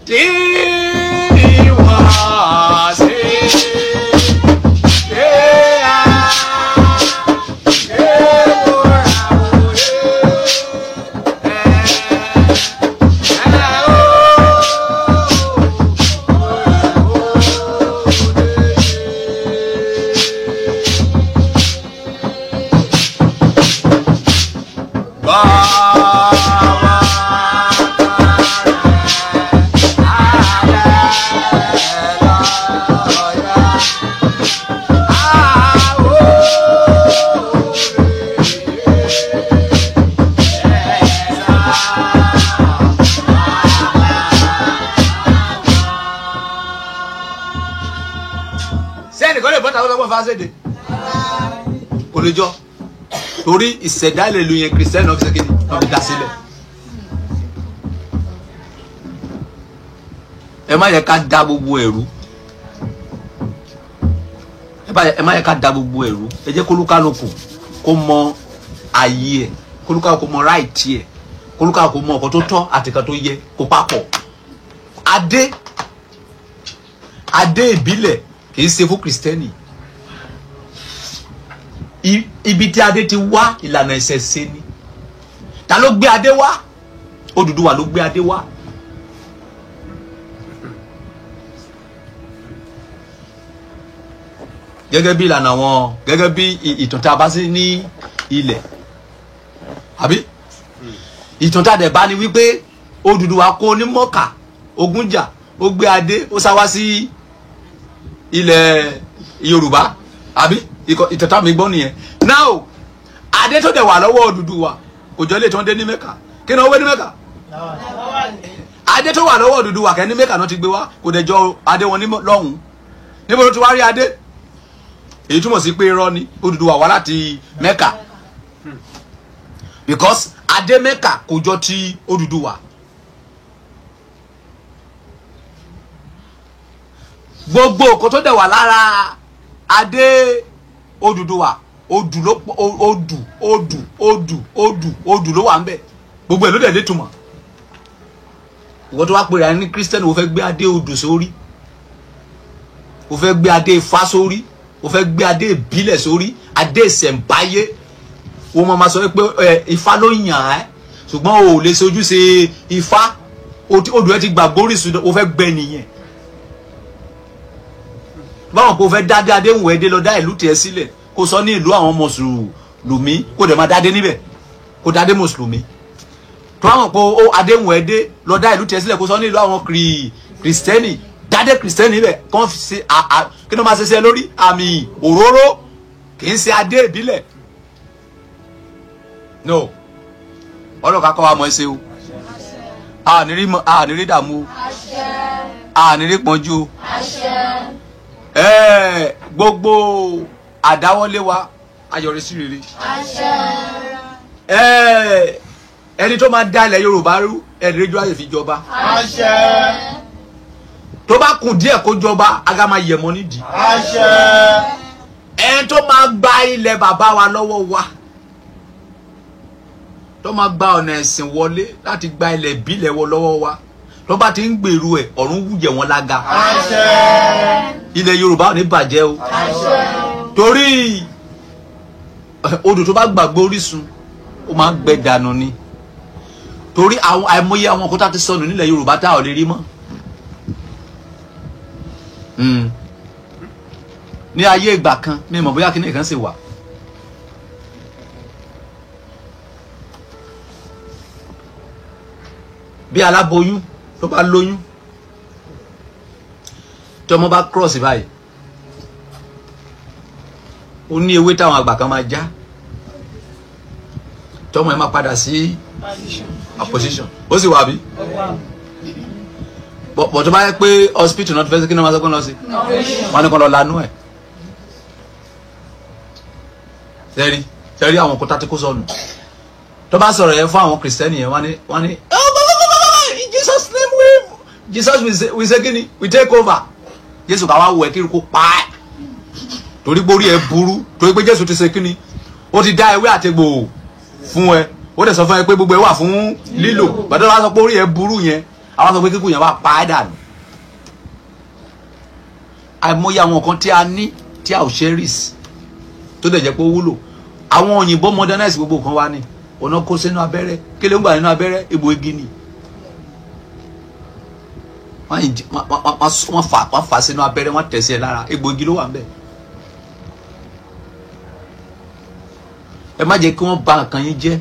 tí wọ́n ṣe ṣe á ṣe wúrà òye ẹ ẹ ó Ṣé ẹnìkan lè bọ́ta lọ́gbọ́n fásitì kò lè jọ torí ìṣẹ̀dá ìlú yẹn kìrìsìtẹ́nì náà fi ṣe kíni náà fi dá sílẹ̀. Ẹ má yẹ ká da gbogbo ẹ̀rú, ẹ má yẹ ká da gbogbo ẹ̀rú. Ẹ jẹ́ kólúkálukú kó mọ ààyè ẹ̀, kólúkálukú mọ ráìtì ẹ̀, kólúkálukú mọ ọkọ̀ tó tọ́ àti kan tó yẹ kó papọ̀. Adé adé ìbílẹ̀ kì í ṣe fún kìrìsìtẹ́nì. Ibi tí adé ti wá ìlànà ìṣẹ̀ṣe ni. Ta ló gbé adé wá? Odùduwà ló gbé adé wá. Gẹ́gẹ́ bí ìlànà wọn, gẹ́gẹ́ bí ìtàn tá a bá sí ní ilẹ̀, àbí ìtàn tá a dẹ̀ bá ní wípé Odùduwà kó onímọ̀ọ́kà Ògúnjà, ó gbé adé, ó sá wá sí ilẹ̀ Yorùbá, àbí ìtàn tá mi gbọ́ nìyẹn. Now adé tó dẹ̀ wà lọ́wọ́ Odùduwà kò jọ ilé tó ń dé ní Mẹ́kà. Kí ni wọ́n wé ní Mẹ́kà? Adé tó wà lọ́wọ́ Odùduwà kẹ́ ní Mẹ́kà náà ti gbé wá, kò dẹ̀ jọ adé wọn lọ́hùn-ún. Níbo ló ti wá rí adé? Èyí túmọ̀ sí pé irọ́ ni Odùduwà wá láti Mẹ́kà, because adé Mẹ́kà kò jọ ti Odùduwà. Gbogbo nǹkan tó dẹ̀ wà lára adé Odùduwà, odù ló odù odù odù odù odù ló wà ń bẹ̀. Gbogbo ẹ̀ ló dẹ̀ létùmọ̀. Ìwọ tó wá pèrè àní kírísítẹ́nì, o fẹ́ gbé adé odù sórí, o fẹ́ gbé adé ifá sórí, o fẹ́ gbé adé ìbílẹ̀ sórí, adé ìṣẹ̀ǹbáyé. Wọ́n máa sọ pé ẹ ifá ló yàn ẹ́, ṣùgbọ́n o ò lè sojú ṣe ifá. Odù ẹ ti gbàgbó orísun, o fẹ́ gbẹ nìyẹn. Báwọn kò fẹ́ dádé adé ń wẹ̀ dé lọ dá ìlú tiẹ̀ sílẹ̀, kó sọ ní ìlú àwọn mùsùlùmí, kó dẹ̀ máa dádé níbẹ̀, kó dádé mùsùlùmí. Tó báwọn kò ó adé ń wẹ̀ dé lọ dá ìlú tiẹ̀ sílẹ̀, kó sọ ní ìlú àwọn kìrìsìtẹ́nì, dádé kìrìsìtẹ́nì níbẹ̀, kó fi ṣe kí ló máa ṣe sí ẹ lórí àmì òróró, kì í ṣe adé ìbílẹ̀. No, ọlọ́ka kọ́ wa mọ̀ ẹ́ ṣe o. A ní rí dààmú o, a ní rí pọ́njú o. Gbogbo àdáwọ́lé wa ayọ̀rísí rere. Ẹni tó máa dá ilẹ̀ Yorùbá rú, ẹ̀ẹ́dẹ́gbẹ́jọ́ àyè fi jọba. Tó bá kù díẹ̀ kó jọba, aga máa yẹ̀ mọ́ nídìí. Ẹni tó máa gba ilẹ̀ bàbá wa lọ́wọ́ wa, tó máa gba ọ̀nà ẹ̀sìn wọlé láti gba ilẹ̀ ìbílẹ̀ wọ lọ́wọ́ wa, tó bá ti ń gbèrú ẹ̀, ọ̀run wújẹ̀ wọn lága. Ilẹ̀ Yorùbá ò ní bàjẹ́ o. Torí odò tó bá gbàgbé orísun, ó máa ń gbẹ dànù ni. Torí àwọn àìmọye àwọn kótó ti sọnù nílẹ̀ Yorùbá tá ò lè rí mọ́. Ní ayé ìgbà kan, mi mọ̀ bóyá kíní kan sì wà. Bí aláboyún tó bá lóyún, tí ọmọ bá cross báyìí, ó ní ewé táwọn àgbà kan máa já, tí ọmọ yẹn máa padà sí opposition. Ó sì wà bí bọ̀ tó bá yẹ pé hospital náà tó fẹ́ sí, kí ni wọ́n máa sọ pé lọ sí, wọ́n ní kó lọ lanú ẹ̀. Sẹ́rí àwọn kó tátí kó sọnù. Tó bá sọ̀rọ̀ yẹn fún àwọn kìrìsìtẹ́nì yẹn, wọ́n ní in Jesus name we Jesus we say kí ni we take over. Jésù ká wá wọ ẹ kí kó pa ẹ́, torí pé orí ẹ burú, torí pé Jésù ti ṣe kí ni, ó ti dá ewé àtegbò fún ẹ, ó dẹ̀ sọ fún ẹ pé gbogbo ẹ wà fún lílò. Gbàdúrà wá sọ pé orí ẹ burú yẹn, àwọn sọ pé kíkú yẹn wá pa ẹ́ dànù. Àìmọye àwọn kan tí a ní tí a ò cherish, tó dẹ̀ jẹ́ pé ó wúlò. Àwọn òyìnbó modernize gbogbo kan wá ní ọ̀nà kó sínú abẹ́rẹ́. Kí ló ń gbà nínú abẹ́rẹ́? Egbò igi ni wọ́n fà sínú abẹ́rẹ́, wọ́n tẹ̀ sí ẹ lára, egbò igi ló wà ń bẹ̀. Ẹ má jẹ́ kí wọ́n bà nǹkan yín jẹ́.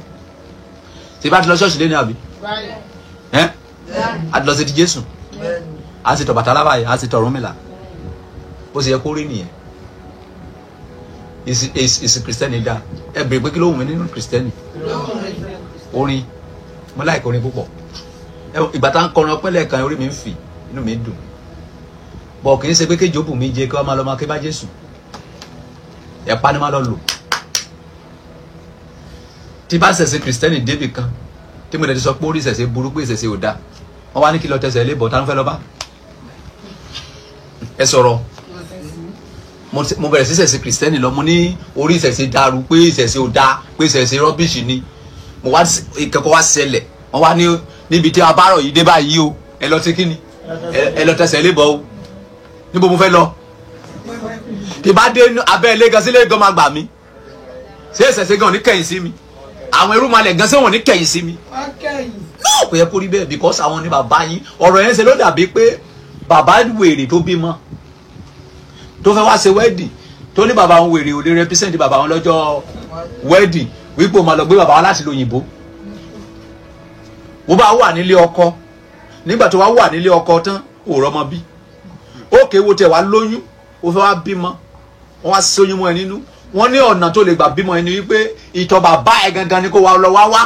Ṣé bá ti lọ ṣọ́ọ̀ṣì lé ní àbí? Ẹ́ a ti lọ sí ti Jésù, a sì tọ̀ Bàtálá báyìí, a sì tọ̀ Ọ̀rúnmìlà. Bó ṣe yẹ kó rí nìyẹn. Ìsìn kìrìsìtẹ́nì dá. Ẹ bèrè pé kí ló wù mí nínú kìrìsìtẹ́nì? Orin. Mo láìka orin púpọ̀. Ìgbà tá ń kọrin ọpẹ́ lẹ́ẹ̀kan, orí mi ń fì, inú mi ń dùn. Bọ̀ kì í ṣe pé kéjì ó bù mí jẹ kí wọ́n máa lọ máa ké bá Jésù. Ẹ̀pá ni máa lọ lò. Tí bá ṣẹ̀ṣẹ̀ kìrìsìtẹ́nì débì kan, tí mo dẹ̀ ti sọ pé orí ìṣẹ̀ṣẹ̀ burú, pé ìṣẹ̀ṣẹ̀ ò dáa, wọ́n wá ní kí lọ tẹsẹ̀ lé bọ̀, tá ló fẹ́ lọ bá? Ẹ sọ̀rọ̀. Mo bẹ̀rẹ̀ sí ṣẹ̀ṣẹ̀ kìrìsìtẹ́nì lọ, mo ní orí ìṣẹ̀ṣẹ̀ dàrú, pé ìṣẹ̀ṣẹ̀ ò dáa, pé ìṣẹ̀ṣẹ̀ rọ́bìṣì ni. Mo wá ìkẹ́kọ̀ọ́ wá ṣẹlẹ̀, wọ́n wá ní níbi tí abárọ̀ yìí dé báyìí o, ẹ lọ sí kíni, ẹ lọ tẹsẹ̀ lé bọ̀ o. Níbo mo fẹ́ lọ? Tí bá dé abẹ́ ilé gan, sílé gan máa gbà mí. Ṣé ìṣẹ̀ṣẹ̀ gan ò ní kẹ̀yìn sí mi? Àwọn irúnmalẹ̀ gan, ṣé wọn ò ní kẹ̀yìn sí mi? No, kò yẹ kó rí bẹ́ẹ̀, because àwọn ni bàbá yín. Ọ̀rọ̀ yẹn ṣe ló dàbí pé bàbá wèrè tó bímọ tó fẹ́ wá ṣe wedding, tó ní bàbá òun wèrè ò lè represent bàbá òun lọ́jọ́ wedding, wípé o máa lọ gbé bàbá wa láti lóyìnbó. Wọ́n bá wà nílé ọkọ, nígbà tó wá wà nílé ọkọ tán, ò rọ́mọ bí. Ókè wo tẹ̀ wá lóyún, ó fẹ́ wá bímọ, wọ́n wá sóyún mọ́ ẹ nínú. Wọ́n ní ọ̀nà tó lè gbà bímọ ẹni wípé ìtọ̀ bàbá ẹ gangan ni kó wa lọ wá wá.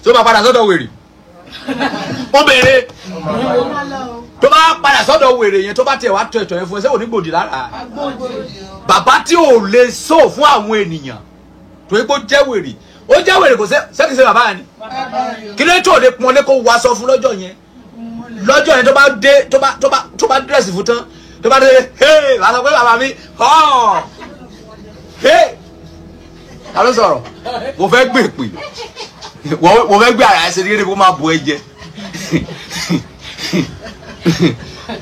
Tó bá padà sọ́dọ̀ wèrè, ó béèrè. Tó bá padà sọ́dọ̀ wèrè yẹn, tó bá tiẹ̀ wá tọ̀ ẹ̀tọ̀ yẹn fún ẹ, ṣé ò ní gbòdì lára? Bàbá tí ò lè sọ fún àwọn ènìyàn torí pé ó jẹ́ wèrè, ó jẹ́ wèrè, kò sẹ́kì ṣe bàbá yẹn ni. Kí ló tó lè pọn lé kó wá sọ fún lọ́jọ́ yẹn? Lọ́jọ́ yẹn tó bá dé, tó bá dírẹ̀sì fún tán, tó bá dé, hey, wàá sọ pé bàbá mi họ́ hey, ta ló sọ̀rọ̀? Mo fẹ́ gbé pè, mo fẹ́ gbé ara ẹsẹ̀ ní kó máa bu ẹ jẹ.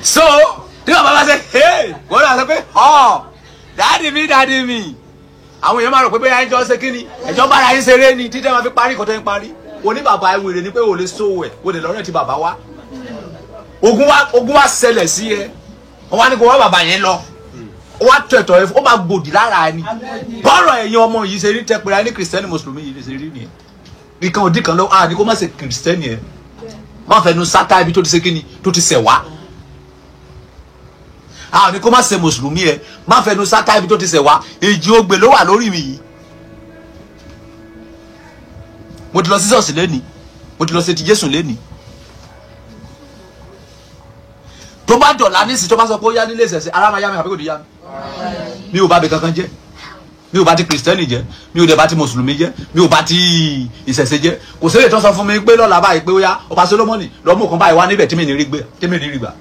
So tí bàbá bá ṣe hey, wọ́n náà sọ pé ọ̀ dáàdì mi, dáàdì mi. Àwọn èèyàn máa rò pé bóyá ẹjọ́ ṣe kí ni, ẹjọ́ bára yín ṣeré ni, títí ẹ máa fi parí nǹkan tó ń parí. Oní bàbá ẹ wèrè ni pé ò lè sówó ẹ̀, o lè lọ́rẹ́ ti bàbá wa. Ogun wá ṣẹlẹ̀ sí ẹ, wọ́n wá ní kó wá bàbá yẹn lọ, ó wá tọ̀ ẹ̀tọ̀ ẹ, ó máa gbòdì lára ẹni. Bọ́rọ̀ ẹ̀yin ọmọ yìí ṣe rí tẹpẹ́rẹ́ ní kìrìsìtẹ́nì mùsùlùmí yìí ṣe rí nìyẹn. Ìkan òdì kan lọ, à ní kó má ṣe kìrìsìtẹ́nì ẹ, má fẹnu sátá ibi tó ti ṣe kí ni, tó ti ṣẹ̀ wá. À ní kó má ṣe mùsùlùmí ẹ, má fẹnu sátá ibi tó ti ṣẹ̀ wá. Èjì ogbè ló wà lórí mi yìí. Mo ti lọ sí ṣọ́ọ̀ṣì lẹ́ni, mo ti lọ sí ti Jésù lẹ́ni. Tó bá dọ̀la nísìsiyìí, tó bá sọ pé ó yá nílé ìṣẹ̀ṣẹ̀, ara máa yá mi àbí kò ní yá mi? Mi ò bá bi kankan jẹ́, mi ò bá ti kìrìsìtẹ́nì jẹ́, mi ò dẹ̀ bá ti mùsùlùmí jẹ́, mi ò bá ti ìṣẹ̀ṣe jẹ́. Kò sí lè tó sọ fún mi pé lọ́la báyìí pé ó yá ọba Solomoni lọ́mú kan báyìí wá níbẹ̀ tí mi ní rí gbé, tí mi ní rí gbà.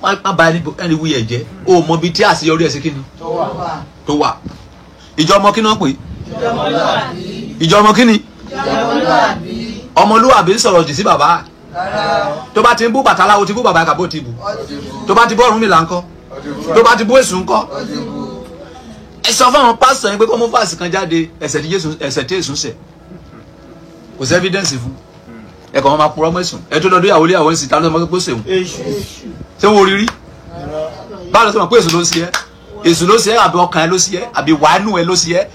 Má ba ẹni wúyẹ̀ jẹ́. O mọ ibi tí àṣeyọrí ẹ̀ sí kí ni tó wà. Ìjọ ọmọ kí ni wọ́n pè? Ìjọ ọmọ kí ni? Ọmọlúwàbí ń sọ̀rọ̀ jù sí bàbá. Tó bá ti ń bú Bàtálá, o ti bú bàbá kàbó ti bú. Tó bá ti bú Ọ̀rúnmìlà ńkọ́? Tó bá ti bú Èṣù ńkọ́? Ẹ sọ fún àwọn pásítọ̀ yẹn pé kó mú fáàsì kan jáde, ẹ̀ṣẹ̀ tí Jésù, ẹ̀ṣẹ̀ tí Èṣù ṣẹ̀. Kò sí evidence fún. Ẹ kàn máa purọ́ mọ́ Èṣù. Ẹ tó lọ́dún ìyàwó ilé àwọn èsì, ta ló sọ pé ó ṣèwọ̀n? Ṣé wo rí rí? Báwo ló sọ pé Èṣù ló ṣe ẹ́? Èṣù ló ṣe ẹ́, àbí ọkàn ẹ ló ṣe ẹ́, àbí wàánù ẹ ló ṣe ẹ́?